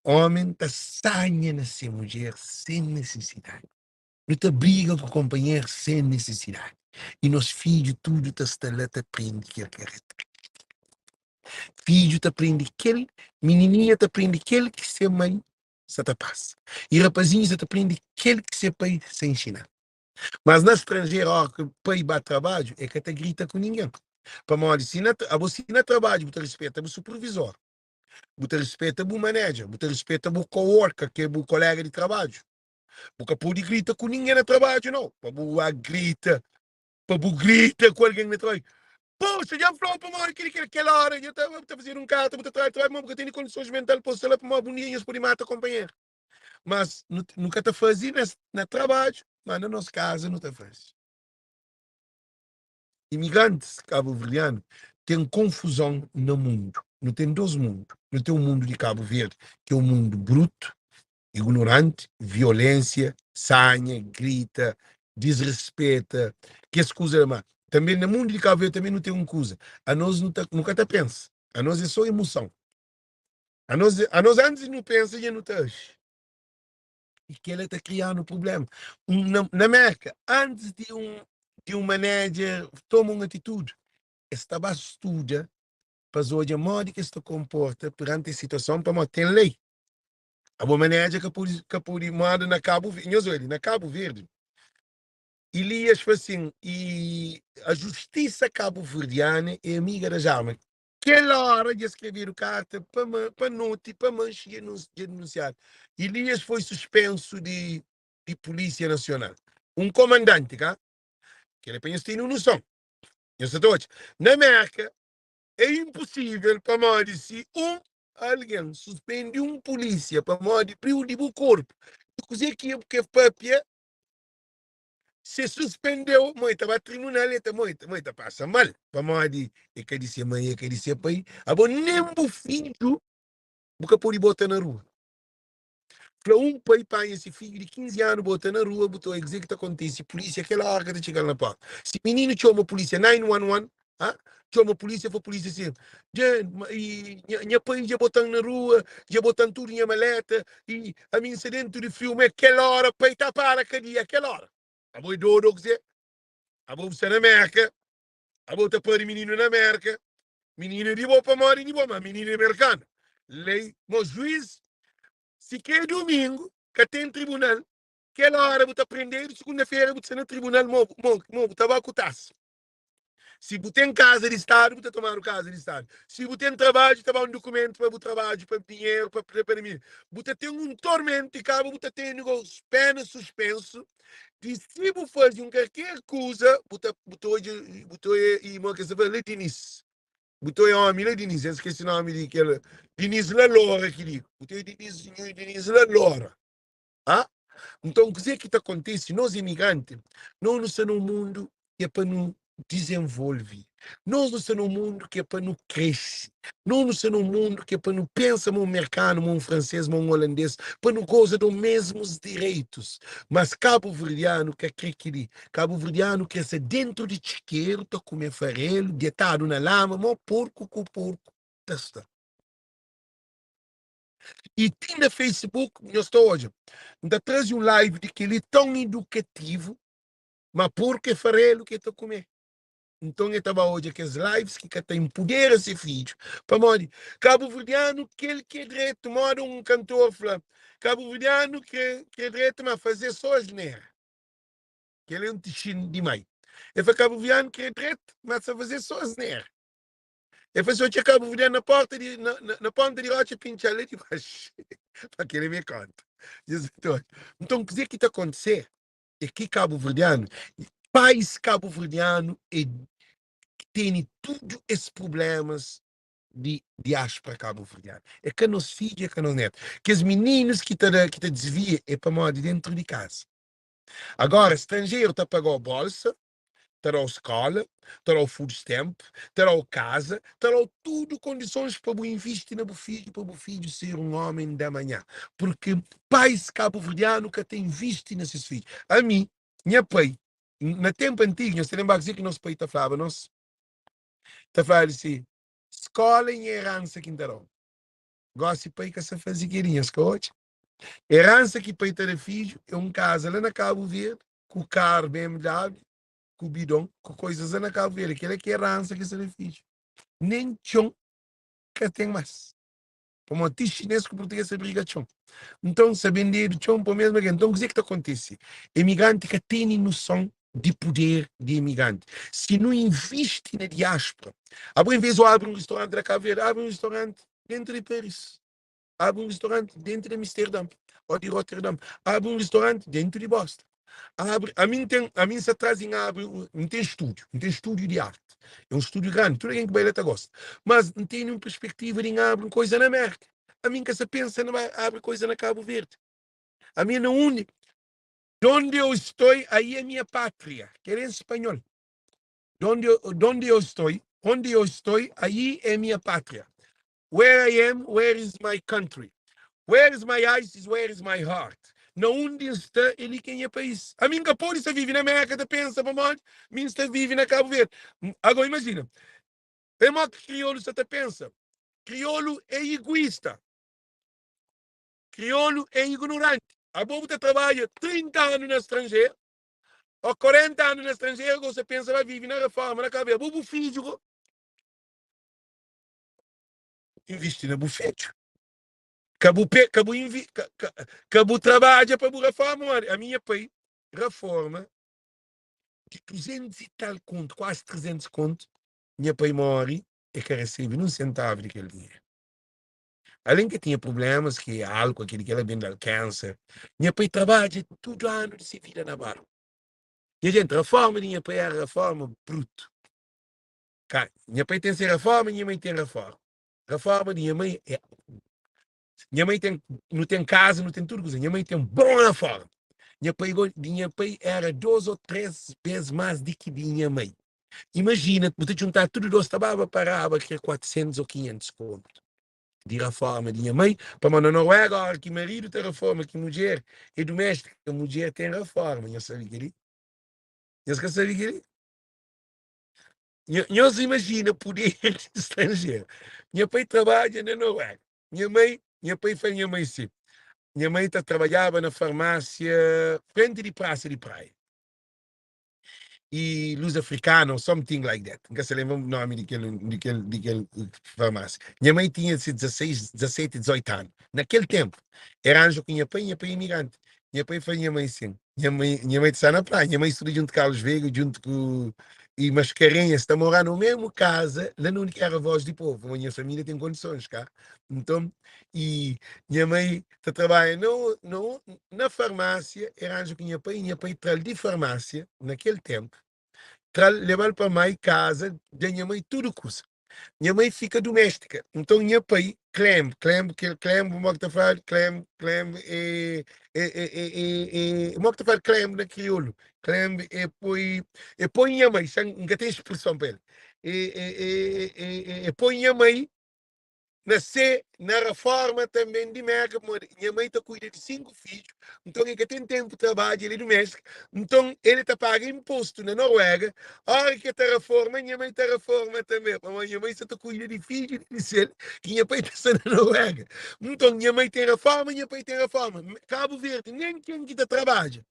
Speaker 1: omen ta sanha na se mudjer sen nisisidadi. Nu ta briga ku konpanheru sen nisisidadi. I nos fidju tudu ta sta la ta prende kel ki é retu. Fidju ta prende kel, minininha ta prende kel ki se mai sa ta pasa. I rapazinhu sa ta prende kel ki se pai sa inxina-l. Mas na stranjeru ora ki pai ba trabadju e ka ta grita ku ningen. Pamodi si na abo si na trabadju bu ta rispeta bu supervisor, bu ta rispeta bu manager, bu ta rispeta bu coworker ki é bu kolega di trabadju. Bu ka pudi grita ku ningen na trabadju nau, pa bu ba grita, pa bu grita ku algen na trabadju. Poxa, dja N fla-u pamodi kel kel kel ora dja ta bu ta fazedu un karta bu ta tradu trabadju pamodi bu ka tene kondisons mental pa bu sta la pamodi un dia nhos pudi mata konpanheru. Mas nu, nu ka ta faze na, na trabadju, mas na nos kaza nu ta faze. Imigrantis kabuverdianu ten konfuzon na mundu. Nu ten dos mundu. Nu ten un mundu di Kabu Verdi, ki é un mundu brutu, ignoranti, violénsia, sanha, grita, disrespeta, kes kuza la. Ma tanbe na mundu di Kabu Verdi tanbe nu ten un kuza, anos nu ta, nu ka ta pensa, anos é so emoson. Anos, anos antis di nu pensa dja nu ta aji. I kel-la ta kria-nu prubléma. Na, na Mérka, antis di un, di un manager toma un atitudi, es ta ba studa pa es odja modi ki es ta konporta peranti es situason, pamodi ten lei. Abo manager ka pode, ka pode manda na Kabu Verdi. Nhos odja, na Kabu Verdi, Elias fla sin, i a justisa kabuverdiana é amiga das armas. Kel óra dja skrebedu karta pa pa noti pa manxe dja dinunsiadu. Elias foi suspensu di di Pulísia Nasional. Un komandanti ka kel é pa nhos tene un noson. Nhos sa ta odja. Na Mérka é inpusível pamodi si un algen suspende un pulísia pamodi briu di bu korpu di kuzê ki ke papia, Se suspendeu, mo e ta ba tribunal, e ta mo e ta mo e ta pasa mal, pamodi e ka di se mai, e ka di se pai. Abo nen bu fidju bu ka pode bota na rua. Fla un pai panha se fidju di 15 anu bota na rua, bu ta oja kuzê ki ta kontise. Pulísia kel óra ka ta txiga-l na porta. Si mininu txoma pulísia 911, ha? Txoma pulísia, fla pulísia sin, dja i nha, nha pai dja bota-m na rua, dja bota-m tudu nha maleta, i ami N sta dentu di friu, ma kel óra pai ta para kadia, kel óra. Abo é dodu ô kuzê? Abo bu sta na Mérka, abo ta pari mininu na Mérka, mininu é di bo pamodi di bo, ma mininu é merkanu. Lei, mo juiz, si ke é dumingu, ka ten tribunal, kel óra bu ta prendedu, sugunda-fera bu ta sta na tribunal, mo, mo, mo bu ta ba ku tasa. Si bu ten kaza di stadu, bu ta tomadu kaza di stadu. Si bu ten trabadju, ta ba un dukumentu pa bu trabadju, pa dinheru, pa pa bu ta ten un tormentu i kaba bu ta tene go pena suspensu di si bu faze un kalker kuza, bu ta bu ta odja bu ta odja i mo ke sa fla la Dinis. Bu ta odja omi la Dinis, N skese nomi di kel Dinis la Lora ki di. Bu ta odja Dinis, nhu Dinis la Lora. Ah? Nton, kuzê ki ta kontise? Nos imigranti, nos nu sta na un mundu ki é pa nu dizenvolve. Nos nu sta na un mundu ki é pa nu krese. Nos nu sta na un mundu ki é pa nu pensa ma un merkanu, ma un fransês, ma un olandês, pa nu goza di mesmus direitus. Mas kabuverdianu ka kre kel-li. Kabuverdianu kre sta déntu di txikeru ta kume farelu, detadu na lama, mo porku ku porku ta sta. I ti na Facebook nhos ta odja N ta traze un live di kel-li tãu idukativu, ma porku é farelu ki el ta kume. Nton el ta ba odja kes lives ki ka ta inpudera se fidju. Pamodi kabuverdianu kel ki é dretu, moda un kantor fla, kabuverdianu kre dretu ma faze so asnera. Kel é un tixin di mai. El fla kabuverdianu kre dret, mas sa faze so asnera. El fla si otxa kabuverdianu na porta di na, na, na ponta di rotxa pintxal la di baxu. Pa kel é me konta. Nhos ta odja. Nton kuzê ki ta kontise é ki kabuverdianu, pais kabuverdianu é ki tene tudu es prublémas di diáspora kabuverdianu. É ka nos fidju, é ka nos netu. Kes mininus ki ta da, ki ta disvia é pamodi dentru di kaza. Agora, stranjeru ta paga-u bolsa, ta da-u skola, ta da-u food stamp, ta da-u kaza, ta da-u tudu kondisons pa bu invisti na bu fidju, pa bu fidju ser un omen di amanhã. Purki pais kabuverdianu ka ta invisti na ses fidju. Ami, nha pai, na tenpu antigu, nhos ta lenbra kuzê ki nos pai ta flaba nos? Ta flaba si, skola é nha eransa ki N ta da-u. Gosi pai ka sa faze kel-li, nhos ka odja? Eransa ki pai ta da fidju é un kaza la na Kabu Verdi, ku karu BMW, ku bidon, ku koizas la na Kabu Verdi. Kel-la ki é eransa ki es ta da fidju. Nen txon ka ten más. Pamodi ti xinês ku purtugês ta briga txon. Nton, sa bendedu txon pa mesmu algen. Nton, kuzê ki ta kontise? Emigranti ka tene noson di puder di emigranti. Si nu invisti na diáspora, abo envês di abri un ristoranti na Kabu Verdi, abri un ristoranti dentru di Paris. Abre un restaurante dentro de Amsterdam ou de Rotterdam. Abre un restaurante dentro de Boston. Abre, a mim tem, a mim se atrás em abre, não tem estúdio, não tem estúdio de arte. É um estúdio grande, tudo alguém que baila tá gosta. Mas não tem nenhuma perspectiva de abre coisa na América. A mim que se pensa na abre coisa na Cabo Verde. A minha não une. Donde eu estou, aí é minha pátria. Que é em espanhol. Donde eu, donde eu estou, onde eu estou, aí é minha pátria. Where I am, where is my country? Where is my eyes is where is my heart. Na undi N sta é li ki é nha país. Ami N ka pode sta vive na Merka ta pensa pamodi mi N sta vive na Kabu Verdi. Agora imajina, é mo ki kriolu sta ta pensa. Kriolu é iguista. Kriolu é ignoranti. Abo bu ta trabadja 30 anu na stranjeru ou 40 anu na stranjeru, gosi bu pensa ba vive na reforma na Kabu Verdi. Abo bu fidju go Invisti na bu fidju. Ka bu pe, ka bu invi, ka, ka, ka bu trabadja pa bu reforma. Modi? A minha pai reforma di 200 e tal kontu, kuazi 300 kontu. Nha pai mori, e ka resebe nun sentavu di kel dinheru. Alen ki tinha problemas ki álcool, aquele que ela bem dal câncer. Nha pai trabadja tudu anu di se vida na barku. Nha gente, reforma di nha pai era reforma bruto. Ka, nha pai ten se reforma, nha mãe ten reforma. Reforma di nha mãe é. Nha mãe ten, nu ten casa, nu ten tudo coisa. Nha mãe ten bom reforma. Nha pai, di nha pai era dois ou três vezes mais di ki di nha mãe. Imagina, bu ta juntar tudo dois, ta baba paraba que 400 ou 500 conto di reforma di nha mãe. Pamodi na Noruega, hora ki marido ta reforma, ki mulher é doméstica, mulher tem reforma. Nhos sabe kel-li? Nhos ka sabe kel-li? Nhos imajina puder di stranjeru. Nha pai trabadja na Noruega. Nha mai, nha pai fla nha mai si. Nha mai ta trabadjaba na farmásia frenti di prasa di Praia. E Luz Africana or something like that. N ka sa lenbra nomi di kel, di kel, di kel farmásia. Nha mai tinha se 16, 17, 18 anu. Na kel tenpu, el ranja ku nha pai, nha pai é imigranti. Nha pai fla nha mai sin. Nha mãe, nha mãe está na praia. Nha mãe estuda junto com Carlos Veiga, junto com e Mascarenhas, está morar no mesmo casa, lá onde que era a voz do povo. Mas minha família tem condições, cá. Então, e minha mãe está trabalhando no, no, na farmácia, arranja com minha pai, e minha pai traz de farmácia, naquele tempo, traz, levar para mãe casa, da minha mãe tudo custa. Nha mãe fica doméstica. Então nha pai, Clem, Clem, que Clem, como que tá falando? Clem, Clem é é é é é, como que tá falando Clem na crioulo? Clem é põe é põe minha mãe, sem nunca tem expressão para ele. É é é é, é, é põe minha mãe Na se na reforma tanben di Merka pamodi nha mai ta kuida di 5 fidju, nton el ka ten tenpu trabadja, el é duméstika, nton el ta paga inpostu na Noruega, ora ki el ta reforma nha mai ta reforma tanbe pamodi nha mai sa ta kuida di fidju di sel ki nha pai ta sta na Noruega, nton nha mai ten reforma nha pai ten reforma. Kabu Verdi nen ken ki ta trabadja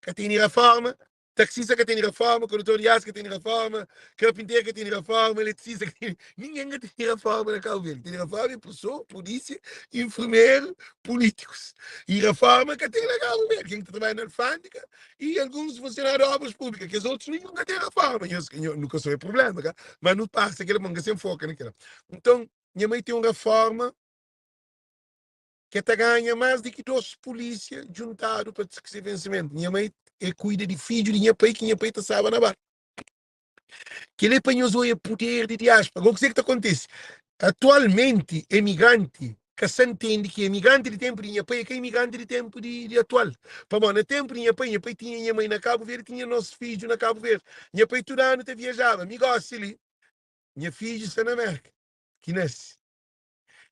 Speaker 1: ka tene reforma. Taxista ka tene reforma, condutor di aço ka tene reforma, carpinteiro ka tene reforma, eletricista ka tene, ninguém ka tene reforma na Cabo Verde. Tene reforma é professor, polícia, enfermeiro, políticos. E reforma ka tem na Cabo Verde. Quem que trabalha na alfândega e alguns funcionários de obras públicas, que os outros nenhum ka tem reforma. Nhos, nho, nunca sou é problema, ka? Mas não passa aquele manga sem foca naquela. Então, minha mãe tem uma reforma ke ta ganha más di ki dos pulísia djuntadu pa se vensimentu. Nha mai e kuida di fidju di nha pai ki nha pai ta staba na bar. Kel-li é pa nhos oia puder di diáspora. Agora, kuzê ki ta kontise? Atualmenti, emigranti ka sa ntende ki emigranti di ténpu di nha pai é ka emigranti di ténpu di, di atual. Pamodi na ténpu di nha pai, nha pai tinha nha mai na Kabu Verdi, tinha nos fidju na Kabu Verdi. Nha pai tudu anu ta viajaba. Mi gósi li, nha fidju sta na Mérka, ki nase.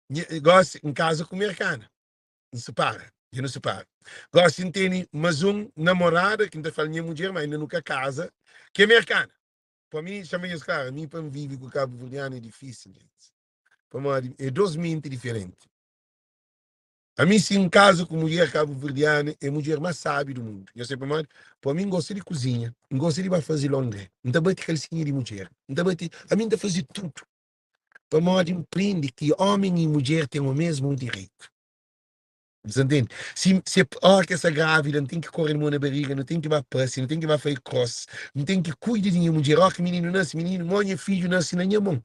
Speaker 1: Nha, gosi N kaza ku merkana, N separa, dja nu separa. Gosi N tene mas un namorada ki N ta fla nha mudjer, ma inda nu ka kaza, ki é merkana. Pa mi, xama nhos klaru, mi pa N vive ku kabuverdianu é difísil, gente. Pamodi é dos menti diferenti. Ami si N kaza ku mudjer kabuverdiana, é mudjer más sábi du mundu. Nhos sabe pamodi? Pamodi mi N gosta di kuzinha, N gosta di ba faze londré, N ta bati kalsinha di mudjer, N ta bati, ami N ta faze tudu. Pamodi N prende ki ómi i mudjer ten omésmu direitu. Bu ta ntende? Si, si óra ki el sta grávida, N ten ki kóre-l mô na bariga, nu ten ki ba pase, nu ten ki ba faze kros, N ten ki kuida di nha mudjer. Óra ki mininu nase, mininu, mô nha fidju nase na nha mon.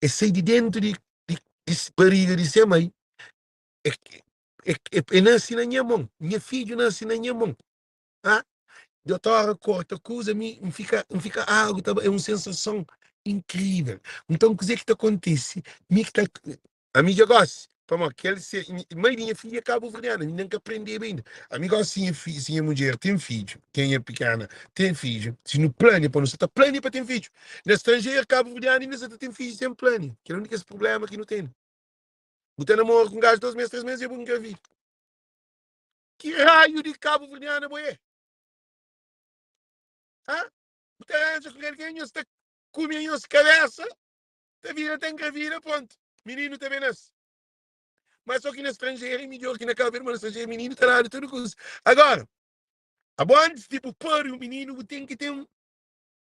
Speaker 1: El sai di déntu di, di, di bariga di se mai, e, e, e, e nase na nha mon. Nha fidju nase na nha mon. Ah, Dotora korta kuza mi N fika N fika agu ta é un sensason inkrível. Nton kuzê ki ta kontise mi ki ta ami dja gosi pamodi kel se mai di nha fidja é kabuverdiana mi nen ka prendeba inda. Ami gosi si nha fi si nha mudjer ten fidju kenha pikena ten fidju si nu plania pa nu sa ta plania pa ten fidju na stranjeru kabuverdianu inda sa ta ten fidju sen plania kel é un di kes prublema ki nu tene. Bu ta namora ku un gaju 2 mes 3 mes dja bu engravida. Ki raiu di kabuverdiana bo é? Ha? Bu ta ranja ku algen, nhos ta kume nhos kabesa, ta vira ta engravida, pronto, mininu ta ben nase. Mas só ki na stranjeru é midjor ki na Cabo Verde, mas na stranjeru mininu ta dadu tudu kuza. Agora, abo antis di bu pari un mininu, bu ten ki ten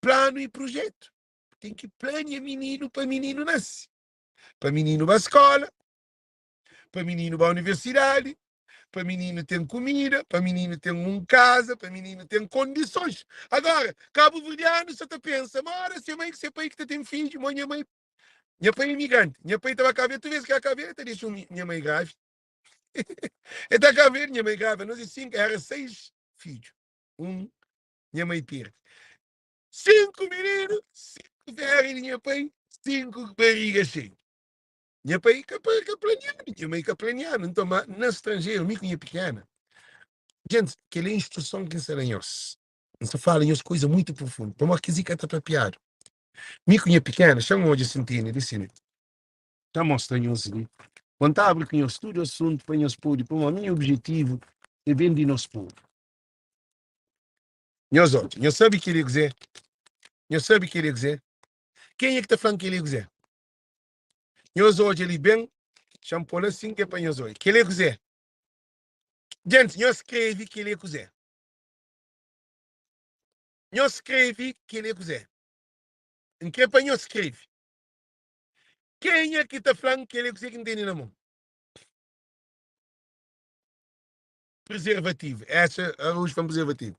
Speaker 1: planu i projetu. Bu ten ki plania mininu pa mininu nase, pa mininu ba skola, pa mininu ba universidadi, pa mininu ten kumida, pa mininu ten un kaza, pa mininu ten kondisons. Agora, kabuverdianu sa ta pensa ma ora se mai ku se pai ki ta ten fidju, mo nha mai, nha pai é imigranti, nha pai ta ba Kabu Verdi, tudu bes ki el Kabu Verdi, el ta dexa nha mai grávida. El ta Kabu Verdi, nha mai grávida, nos é sinku, era seis fidju, un nha mai perde. Sinku mininu, sinku féria di nha pai, sinku bariga xeiu. Nha pai ka ka planeadu, nha mai ka planeadu. Nton, ma na stranjeru, mi ku nha pikena. Gentis, kel é instruson ki N sta da nhos. N sta fala nhos kuza muitu profundu, pamodi kes li ka ta papiadu. Mi ku nha pikena, xa N odja si N tene li si. Ta mostra nhos li. Bon, N ta abri ku nhos tudu asuntu pa nhos pode, pamodi nha objetivu é ben di nos povu. Nhos odja, nhos sabe kel-li é kuzê? Nhos sabe kel-li é kuzê? Kenha ki ta fla-m kel-li é kuzê? Nhos odja li ben, xa-m pô-l asin ki é pa nhos odja. Kel-li é kuzê? Gentis, nhos skrebe kel-li é kuzê? Nhos skrebe kel-li é kuzê? N krê pa nhos skrebe. Kenha ki ta fla-m kel-li é kuzê ki N tene na mon? Prezervativu. Essa Araújo fla-m prezervativu.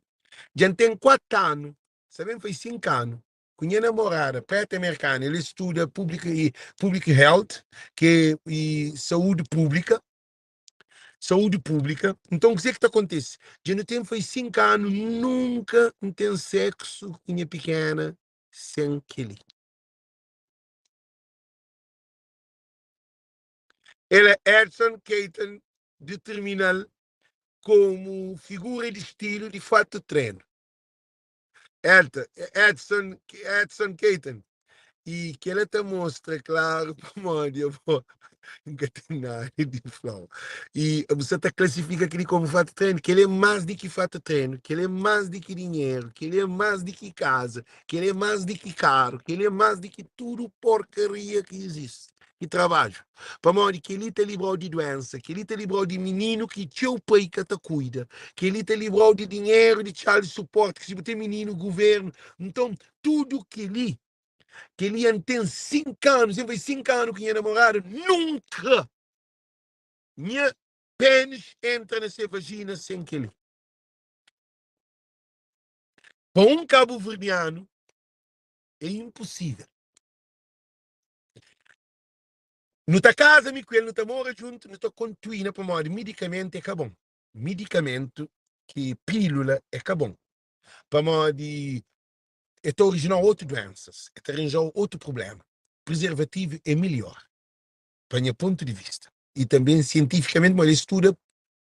Speaker 1: Dja N ten 4 anu, sa ben fai 5 anu, ku nha namorada preta merkana, el studa public, public health, ki é saúde pública, saúde pública. Então, kuzê ki ta kontise? Dja nu ten fai 5 anu, nunka N ten seksu ku nha pikena sen kel-li. El é Edson Keaton determina-l komu figura di stilu di fatu trenu. Elton, Edson, Edson Keaton. E kel-la ta mostra klaru pamodi abo N ka ten nada di fla-u. E bu sa ta klasifika kel-li komu fatu trenu? Kel-li é más di ki fatu trenu, kel-li é más di ki dinheru, kel-li é más di ki kaza, kel-li é más di ki karu, kel-li é más di ki tudu porkaria ki izisti. Ki trabadju. Pamodi kel-li ta libra-u di duénsa, kel-li ta libra-u di mininu ki txeu pai ka ta kuida, kel-li ta libra-u di dinheru di child support, ki si bu ten mininu, guvérnu. Nton, tudu kel-li, kel-li N ten 5 anu, sen fai 5 anu ku nha namorada, nunka nha pénis entra na se vajina sen kel-li. Pa un kabuverdianu é inposível. Nu ta kaza mi ku el, nu ta mora djuntu, nu ta kontuina pamodi midikamentu é ka bon. Midikamentu ki pílula é ka bon pamodi é ta orijina-u otu duénsas, é ta renja-u otu prubléma. Prezervativu é midjór, pa nha pontu di vista i tanbê sientifikamenti pamodi el studa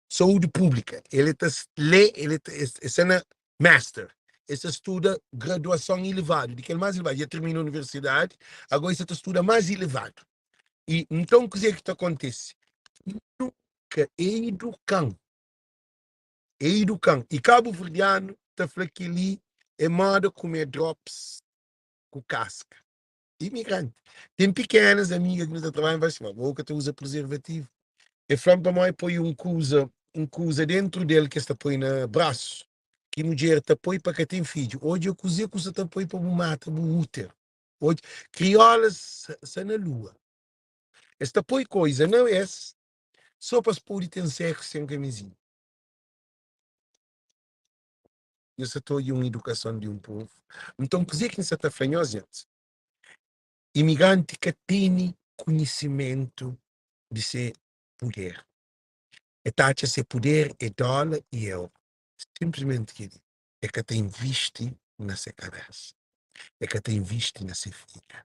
Speaker 1: saúdi públika, el ta lé, el ta, el sta na master, el sta studa graduason ilevadu, di kel más ilevadu, dja tirmina universidadi, agora el sta ta studa más ilevadu. I nton kuzê ki ta kontise? Nunka é idukan, é idukan. I kabuverdianu ta fla kel-li é moda kume drops ku kaska. Imigranti. Ten pikenas amiga ki nu ta trabadja, N fla si, ma bo ka ta uza prezervativu? E fla-m pamodi poi un kuza, un kuza dentru del ki es ta poi na brasu, ki mudjer ta poi pa ka ten fidju. Odja kuze ku sa ta poi pa bu mata bu úteru. Odja, kriolas sa na lua. Es ta poi koiza na es so pa es pode ten seksu sen kamizinha. Nhos sa ta odja un idukason di un povu. Nton, kuze ki N sa ta fla nhos, djentis? Imigranti ka tene konhisimentu di se puder. E ta atxa se puder é dóla i euru. Sinplismenti kel-li. E ka ta invisti na se kabésa. E ka ta invisti na se fidju.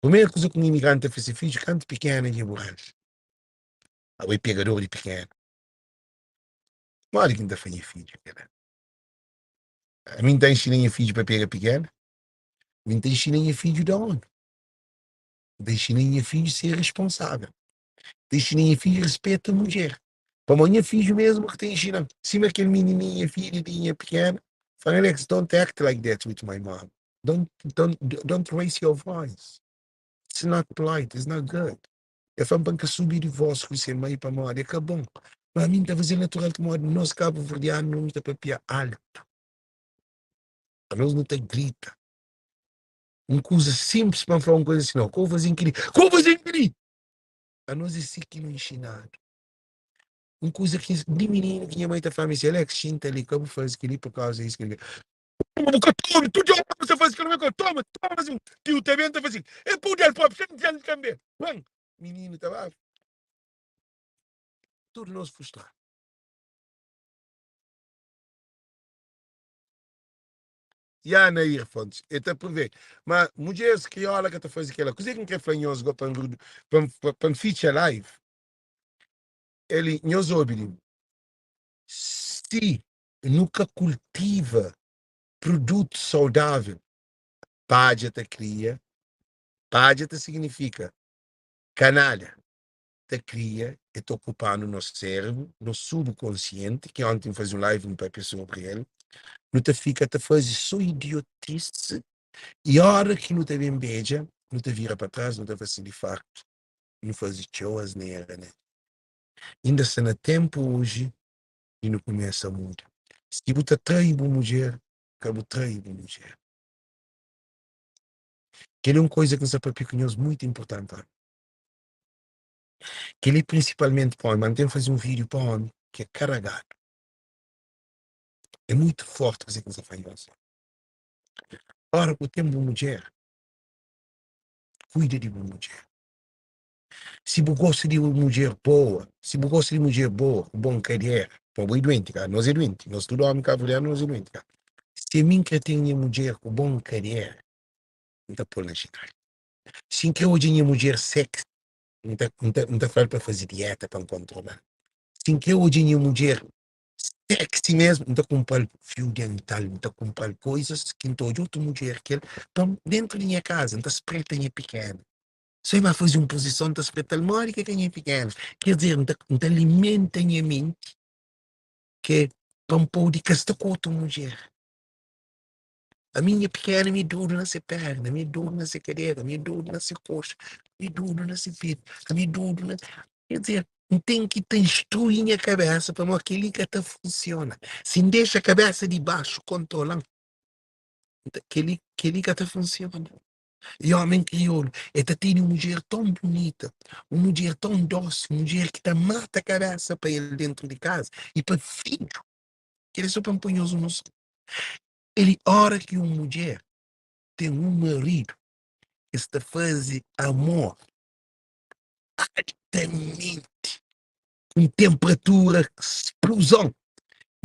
Speaker 1: Primeru kuza ki un imigranti ta fla se fidju kantu pikenu dja bu ranja. Abo é pegador di pikenu. Modi ki N ta fla nha fidju kel-la? Ami N ta inxina nha fidju pa pega pikenu? Mi N ta inxina nha fidju da ómi. N ta inxina nha fidju ser responsável. N ta inxina nha fidju respeta mudjer. Pamodi nha fidju mesmu ki ta inxina-m. Sima kel minininha, fidju di nha pikena, fla-m, Alex, don't act like that with my mom. Don't, don't, don't raise your voice. It's not polite, it's not good. El fla-m pa N ka subi di vós ku se mai pamodi é ka bon. Ma mi N ta faze-l natural pamodi nos kabuverdianu nu ta papia altu. Anos nu ta grita. Un kuza sinplis pa N fla un kuza si nau, ka bu faze-m kel-li, ka bu faze-m kel-li! Anos é si ki nu inxinadu. Un kuza ki di mininu ki nha mai ta fla-m si, Alex, xinta li, ka bu faze kel-li pur kauza di kel-li. Toma, bu ka ta obi, tudu óra bu ta faze kel-li, toma, toma, si tiu ta ben ta faze, e pui del propi, sen del tanbe. Pan, mininu ta ba, tudu nos frustradu. Ya Nair Fontes, e ta prevê ma mudjeres kriola ka ta faze kela. Kuzê ki N kre fla nhos go pa N pa N fitxa live? Eli, nhos obi li. Si nu ka kultiva produtu saudável, padja ta kria, padja ta signifika kanalha ta kria, e ta okupa-nu nos sérebru, nos subkonsienti, ki onti N faze un live N papia sobri el, nu ta fika ta faze so idiotisi i ora ki nu ta ben bedja, nu ta vira pa tras, nu ta fla si, di faktu, nu faze txeu asnera, ne? Inda sta na tenpu oji di nu kumesa muda. Si bu ta trai bu mudjer, ka bu trai bu mudjer. Kel-li é un koza ki N sta papia ku nhos mutu inportanti. Kel-li prinsipalmenti pa ómi, ma N ten faze un vídiu pa ómi ki é karagadu. É mutu fórti kuzê ki N sta fla nhos. Óra ku ten bu mudjer, kuida di bu mudjer. Si bu gosta di un mudjer boa, si bu gosta di mudjer boa, ku bon kadera, pa bo é duenti ka, nos é duenti, nos tudu ómi kabuverdianu nos é duenti ka. Si ami N kre ten nha mudjer ku bon kadera, N ta pô-l na ginástika. Si N kre odja nha mudjer sexy, N ta, N ta, N ta fla-l pa faze dieta pa N kontrola-l. Si N kre odja nha mudjer sexy mesmu, N ta kunpra-l fiu dental, N ta kunpra-l koizas ki N ta odja otu mudjer kel, pa dentru di nha kaza, N ta spreta nha pikena. So e ba faze un puzison ta spreta-l modi ke ka nha pikena. Ker dizer, N ta, N ta alimenta nha menti ke pa N pode ka sta ku otu mudjer. Ami nha pikena mi é dodu na se perna, mi é dodu na se kadera, mi é dodu na se koxa, mi é dodu na se petu, ami é dodu na. Ker dizer, N ten ki ta instrui nha kabesa pamodi kel-li ka ta funsiona. Si N dexa kabesa di baxu kontrola-m, kel-li kel-li ka ta funsiona. I ómi kriolu, el ta tene un mudjer ton bunita, un mudjer ton dósi, un mudjer ki ta mata kabesa pa el déntu di kaza i pa fidju. Kel-li é sô pa N poi nhos un noson. El óra ki un mudjer ten un maridu, es ta faze amor altamenti, ku tenpratura spluzon.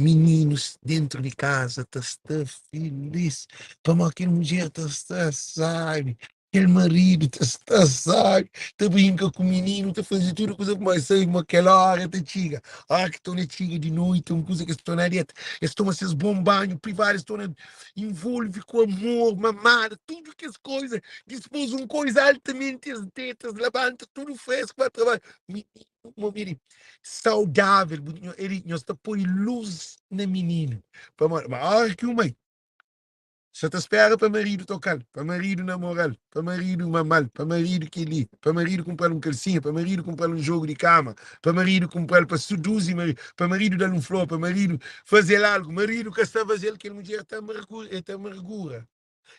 Speaker 1: Mininus dentru di kaza ta sta filis pamodi kel mudjer ta sta sabi, kel maridu ta sta sabi, ta brinka ku mininu, ta faze tudu kuza pamodi es sabe ma kel óra ta txiga. Óra ki torna txiga di noiti, un kuza ki es torna deta, es toma ses bon banhu privadu, es torna involve ku amor, mamada, tudu kes koza. Dispôs un koza altamenti es deta, es labanta tudu fresku ba trabadju. Mininu, mo miri, saudável, bu nho, eli, nhos ta poi lus na mininu. Pamodi, ma óra ki un mai sa ta spera pa maridu toka-l, pa maridu namora-l, pa maridu mama-l, pa maridu kel-li, pa maridu kunpra-l un kalsinha, pa maridu kunpra-l un jogu di kama, pa maridu kunpra-l pa seduzi maridu, pa maridu da-l un flor, pa maridu faze-l algu, maridu ka sta faze-l, kel mudjer ta amargura, el ta amargura.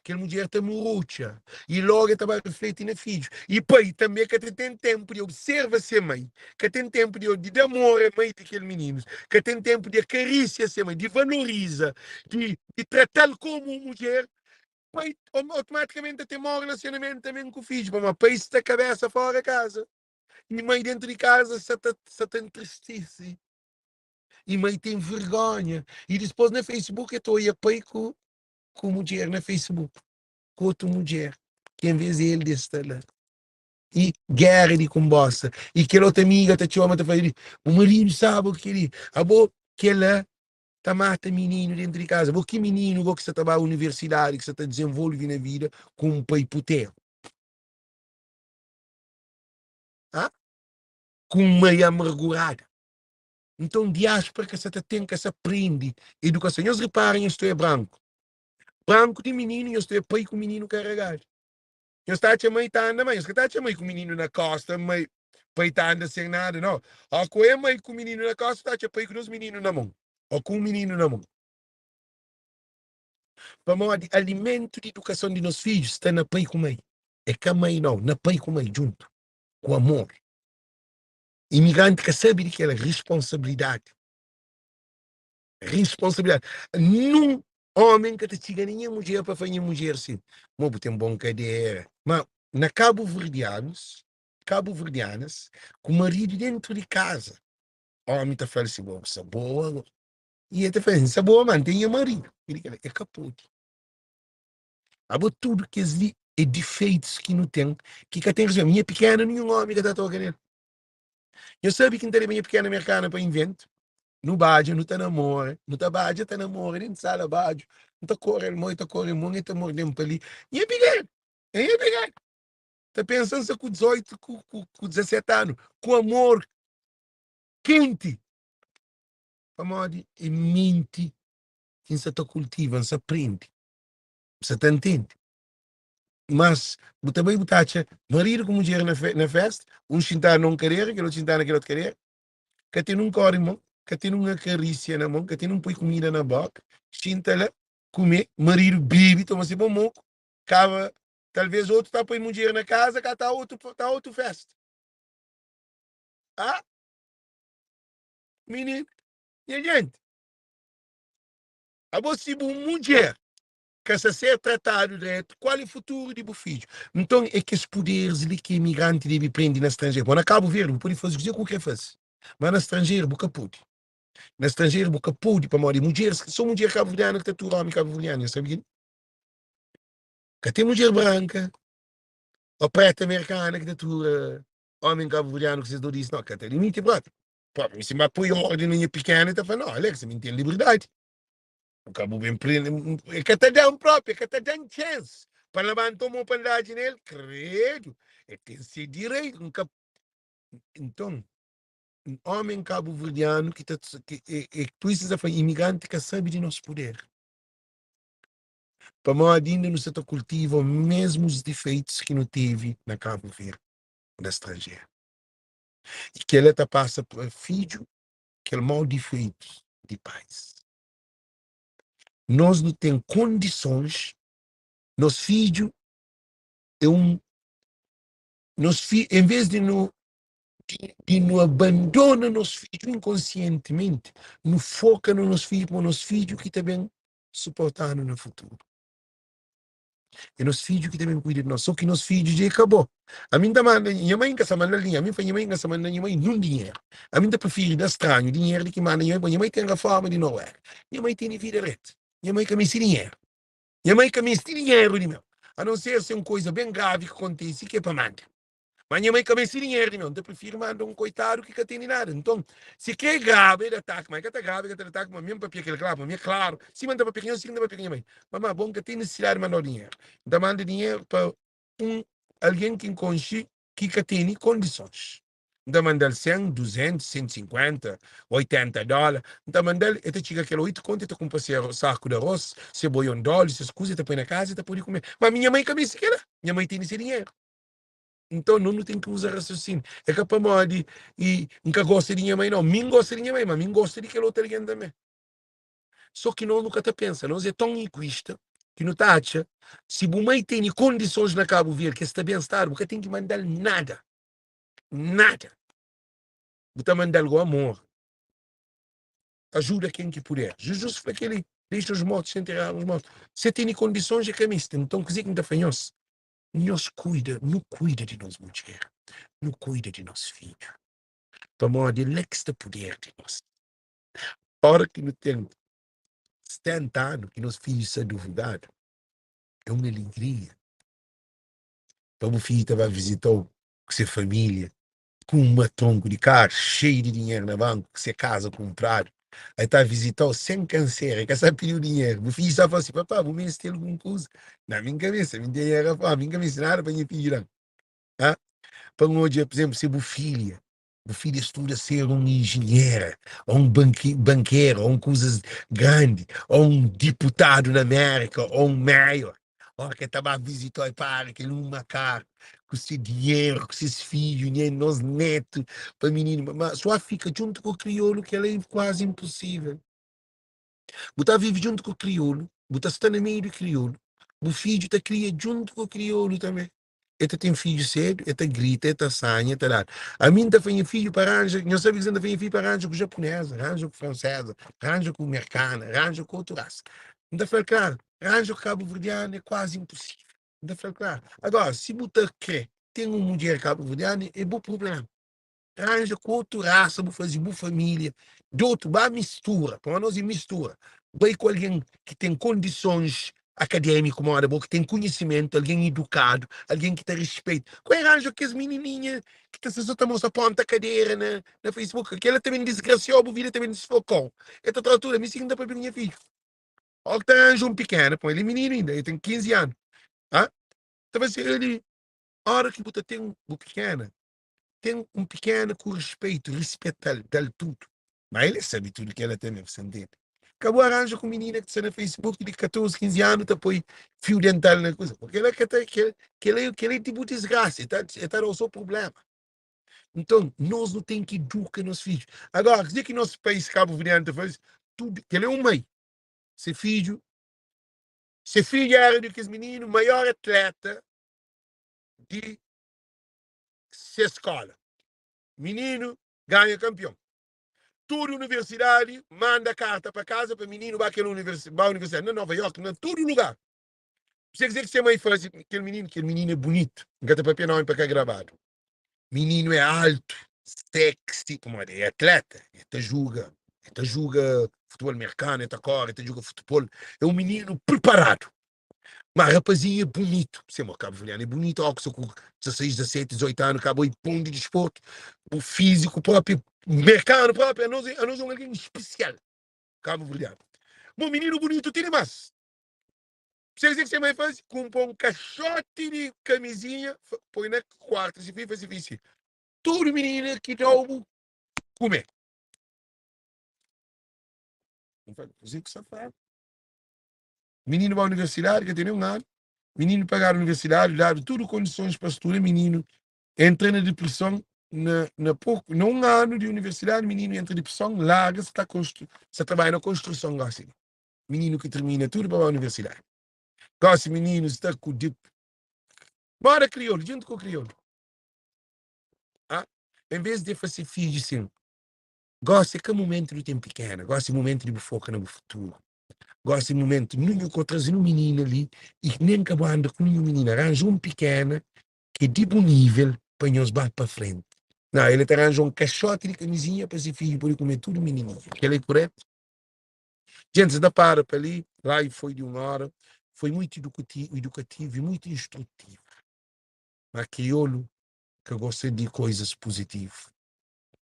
Speaker 1: Kel mudjer ta murutxa i lógu el ta ba rifleti na fidju. I pai tanbê ka ta ten ténpu di observa se mai, ka ten ténpu di di da amor a mai di kel mininus, ka ten ténpu di akarísia se mai, di valoriza, di di trata-l komu un mudjer. Pai otomatikamenti ta ten mau relasionamentu tanbê ku fidju, pamodi pai sta kabésa fóra kaza i mai déntu di kaza sa ta sa ta entristise i mai ten vergónha. I dipôs na Facebook el ta oia pai ku ku mudjer na Facebook ku otu mudjer ki en vez di el de sta la i gera di kunbosa i kel otu amiga ta txoma ta fla bu maridu sabe o keli abo kela ta mata mininu dentru di kaza bo ki mininu bo ki sa ta ba universidadi ki sa ta dizenvolvi na vida ku un pai puteru ha ku un mai amargurada Nton diaspora ka sa ta ten ka sa prende edukason. Nhos repara nhos tu é branku. Branku di mininu nhos tu é pai ku mininu karegadu. Nhos ta atxa mai ta anda ma nhos ka ta atxa mai ku mininu na kosta, mai pai ta anda sen nada no. Ó ku é mai ku mininu na kosta ta atxa pai ku dos mininu na mon ó ku un mininu na mon. Pamodi alimentu di edukason di nos fidjus sta na pai ku mai. É ka mai no, na pai ku mai djuntu ku amor. Imigranti ka sabe di kel responsabilidadi. Responsabilidadi. Nun omen ka ta txiga na nha mudjer pa fla nha mudjer si, Mo bu ten bon kadera. Ma na kabuverdianus, kabuverdianas, ku maridu dentu di kaza, omi ta fla-l si, Bo bu sta boa go. I el ta fla, N sta boa ma N ten nha maridu. El ka pode. Abo tudu kes li é difeitus ki nu ten ki ka ten rezolve. Nha pikena ninhun omi ka ta toka nel. Nhos sabe ki N ta leba nha pikena merkana pa inventu? Nu badja, nu ta namora, nu ta badja ta namora dentu sala badju, N ta kore el mo, el ta kore mo, el ta morden pa li. Nha pikena, é nha pikena. Ta pensa N sta ku 18 ku ku ku 17 anu, ku amor kenti. Pamodi é menti ki N sa ta kultiva, N sa prende. Bu sa ta ntende? Mas bu ta bai bu ta atxa maridu ku mudjer na, fe, na festa, un xintadu na un kadera, kel otu xintadu na kel otu kadera, ka ten un kori mon, ka ten un akarísia na mon, ka ten un poi kumida na boka, xinta la, kume, maridu bebe, toma se bon moku, kaba, talvez otu ta poi mudjer na kaza, ka ta otu, ta otu festa. Ah, mininu, nha jenti, abo si bu mudjer ka sa ser tratadu dretu, kual é futuru di bu fidju? Nton, é kes puderis li ki imigranti debe prende na stranjeru. Bo na Kabu Verdi bu pode faze kuzê ki bu kre faze, ma na stranjeru bu ka pode. Na stranjeru bu ka pode pamodi mudjeris, so mudjer kabuverdianu ki ta tura omi kabuverdianu, nhos sabe kel-li? Ka ten mudjer branka o preta merkana ki ta tura omi kabuverdianu ku ses dodisi, no, ka ta limiti propi. Propi, mi si N ba poi ordi na nha pikena, el ta fla, no, Alex, mi N ten liberdadi. Bu ka bu ben prende E ka ta da-m propi E ka ta da-m chance Pa N labanta un mon pa N dadji nel Kredu E ten se direitu N ka Nton Un omen kabuverdianu ki ta ki e e pur isu N ta fla imigranti ka sabe di nos puder. Pamodi inda nu sa ta kultiva mesmus difeitus ki nu tevi na Kabu Verdi, na stranjeru. I kela ta pasa pa fidju kel mau difeitus di pais. Nos nu ten kondisons, nos fidju é un nos fi, en vez di nu di nu abandona nos fidju inkonsientimenti, nu foka na nos fidju, pa nos fidju ki ta ben suporta-nu na futuru. É nos fidju ki ta ben kuida di nos. Sô ki nos fidju dja é ka bo. Ami N ta manda, nha mai N ka sa manda-l dinheru. Ami N fla nha mai N ka sa manda nha mai nun dinheru. Ami N ta prifiri da stranhu dinheru di ki manda nha mai, pabia nha mai ten raforma di Noruega. Nha mai tene vida retu. Nha mai ka meste dinheru. Nha mai ka meste dinheru di meu. A non ser se un koiza ben gravi ki kontise ki é pa manda. Ma nha mai ka meste dinheru di meu. N ta prifiri manda un koitadu ki ka tene nada. Nton, si kre graba, e da ataki. Ma e ka ta graba, e ka ta da ataki. Ma mi N papia kel klaru. Pa mi é klaru. Sima N ta papia ku nha, si ki N ta papia ku nha mai. Mamá, bo N ka ten nisisidadi di manda-u dinheru. N ta manda dinheru pa un algen ki N konxe ki ka tene kondisons. N ta manda-l 100, 200, 150, 80 dóla. N ta manda-l, e ta txiga kel 8 kontu, e ta kunpra se saku di aros, se boion di óliu, ses kuza, e ta poi na kaza, e ta pode kume. Ma mi nha mai ka meste kel-la. Nha mai tene se dinheru. Nton, nos nu ten ki uza rasiosíniu. É ka pamodi i N ka gosta di nha mai, nau. Mi N gosta di nha mai, ma mi N gosta di kel otu algen tanbê. Sô ki nos nu ka ta pensa. Nos é ton iguista ki nu ta atxa si bu mai tene kondisons na Kabu Verdi ki es sta ben stadu, bu ka ten ki manda-l nada. Nada. Bu ta manda-l ku amor. Ajuda ken ki puder. Jizus fla kel-li, Dexa os mortus enterrar os mortus. Si el tene kondisons, el ka meste. Nton, kuzê ki N ta fla nhos? Nhos kuida, nu kuida di nos mudjer, nu kuida di nos fidju, pamodi é la ki sta puder di nos. Ora ki nu ten 70 anu, ki nos fidju sta advogadu, é un alegria pa bu fidju ta ba vizita-u ku se família, ku un tronku di karu xeiu di dinheru na banku, ku se kaza kunpradu, el ta vizita-u sen kansera, el ka sta pidi-u dinheru. Bu fidju sta fla si, Papá, bu meste algun kuza? Na, mi N ka meste, ami N ten dinheru pa, ami N ka meste nada pa nha fidju da-m. Ha? Pa N odja, pur izénplu, si bu filha, bu filha studa ser un injinhera, ô un banki, bankera, ô un kuzas grandi, ô un diputadu na Mérika, ô un mayor, Ora ke ta ba vizita e para kel uma kar ku se dinheru, ku ses fidju, nha nos netu, pa mininu, ma só fika djuntu ku kriolu kel é kuazi inposível. Bu ta vive djuntu ku kriolu, bu ta sta na meiu di kriolu, bu fidju ta kria djuntu ku kriolu tanbe. E ta ten fidju sedu, e ta grita, e ta sanha, e ta dadu. Ami N ta fla nha fidju pa ranja, nhos sabe kuzê N ta fla nha fidju pa ranja ku japuneza, ranja ku franseza, ranja ku merkana, ranja ku otu rasa. N ta fla-l klaru, ranja ku kabuverdianu é kuazi inposível. N ta fla-l klaru. Agora, si bu ta kre ten un mudjer kabuverdianu, é bu prubléma. Ranja ku otu rasa bu faze bu família di otu ba mistura pamodi nos é mistura bai ku algen ki ten kondisons akadémiku moda bo ki ten konhisimentu algen idukadu algen ki ta respeita ku el ranja kes minininha ki ta sta so ta mostra ponta kadera na na facebook kela ta ben disgrasiau bu vida ta ben disfokau el ta trau tudu ami si ki N ta papia ku nha fidju o ki ta ranja un pikena pamodi el é mininu inda el ten 15 anu ha ta fase el ora ki bu ta ten bu pikena Ten un pikena ku rispeitu, rispeta-l, da-l tudu. Ma el sabe tudu ki ela ten, bu sa ntende? Ka bu aranja ku minina ki sta na Facebook di 14, 15 anu ta poi fiu dental na kuza. Porque ela ka ta, kel, kel, kel é tipo disgrasa, e ta, e ta da-u so problema. Nton, nos nu ten ki eduka nos fidju. Agora, kuzê ki nos país kabuverdianu ta faze? Tudu, kel é un mai, se fidju, se fidju era di kes mininu maior atleta di se skola. Mininu ganha kanpion. Tudu universidadi manda karta pa kaza pa mininu ba kel universi ba universidadi na Nova York, na tudu lugar. Você kuzê ki se mai faze kel mininu? Kel mininu é bunitu. N ka ta papia nomi pa ka grabadu. Mininu é altu, sexy, pamodi é atleta, el ta juga, el ta juga futebol merkanu, el ta kore, el ta juga futebol. É un mininu preparadu. Ma rapazinho é bonito. Sim, mo cabo-verdiano é bonito, ó, que só com 16, 17, 18 anos, acabou e pão de desporto, o físico próprio, mercado próprio, a nós é um alguém especial, cabo-verdiano. Bom, menino bonito tem mais. Você dizer que você vai fazer? Compra um caixote de camisinha, põe na quarta, se faz, se faz. Todo menino que dá o comer. Não faz, você que safado. Mininu ba universidadi ka ten nen un anu, mininu pagadu universidadi, dadu tudu kondisons pa studa, mininu entra na depreson na na poku, na un anu di universidadi mininu entra depreson, larga, sa ta konstru, sa trabadja na konstruson gosi li. Mininu ki tirmina tudu pa ba universidadi. Gosi mininu sta ku dip, moda kriolu, djuntu ku kriolu. Ah, en vez di fase fidju sin, gosi é ka mumentu di ten pikena, gosi é mumentu di bu foka na bu futuru. Gosi é mumentu, nunha ku traze un minina li i nen ka bu anda ku ninhun minina, ranja un pikena ki é di bu nível pa nhos ba pa frenti. Não, ele ta ranja un kaxoti di kamizinha pa se fidju pode kume tudu minininha. Kel-la é kuretu? Gentis da para pa li, live foi di un ora, foi muitu idukativu i muitu instrutivu. Ma kriolu ka gosta di koizas puzitivu.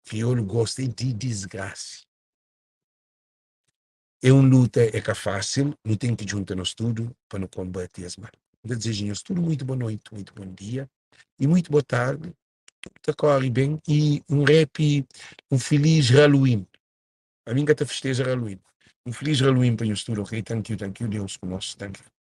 Speaker 1: Kriolu gosta é di disgrasi. É un luta, é ka fásil, nu ten ki djunta nos tudu pa nu konbati es mal. N ta dizeja nhos tudu muitu bo noiti, muitu bon dia i muitu bo tardi. Tudu ta kóre ben i un rap, un filis Halloween. Ami N ka ta festeja Halloween. Un filis Halloween pa nhos tudu, ok? Thank you, thank you. Deus ku nos. Thank you.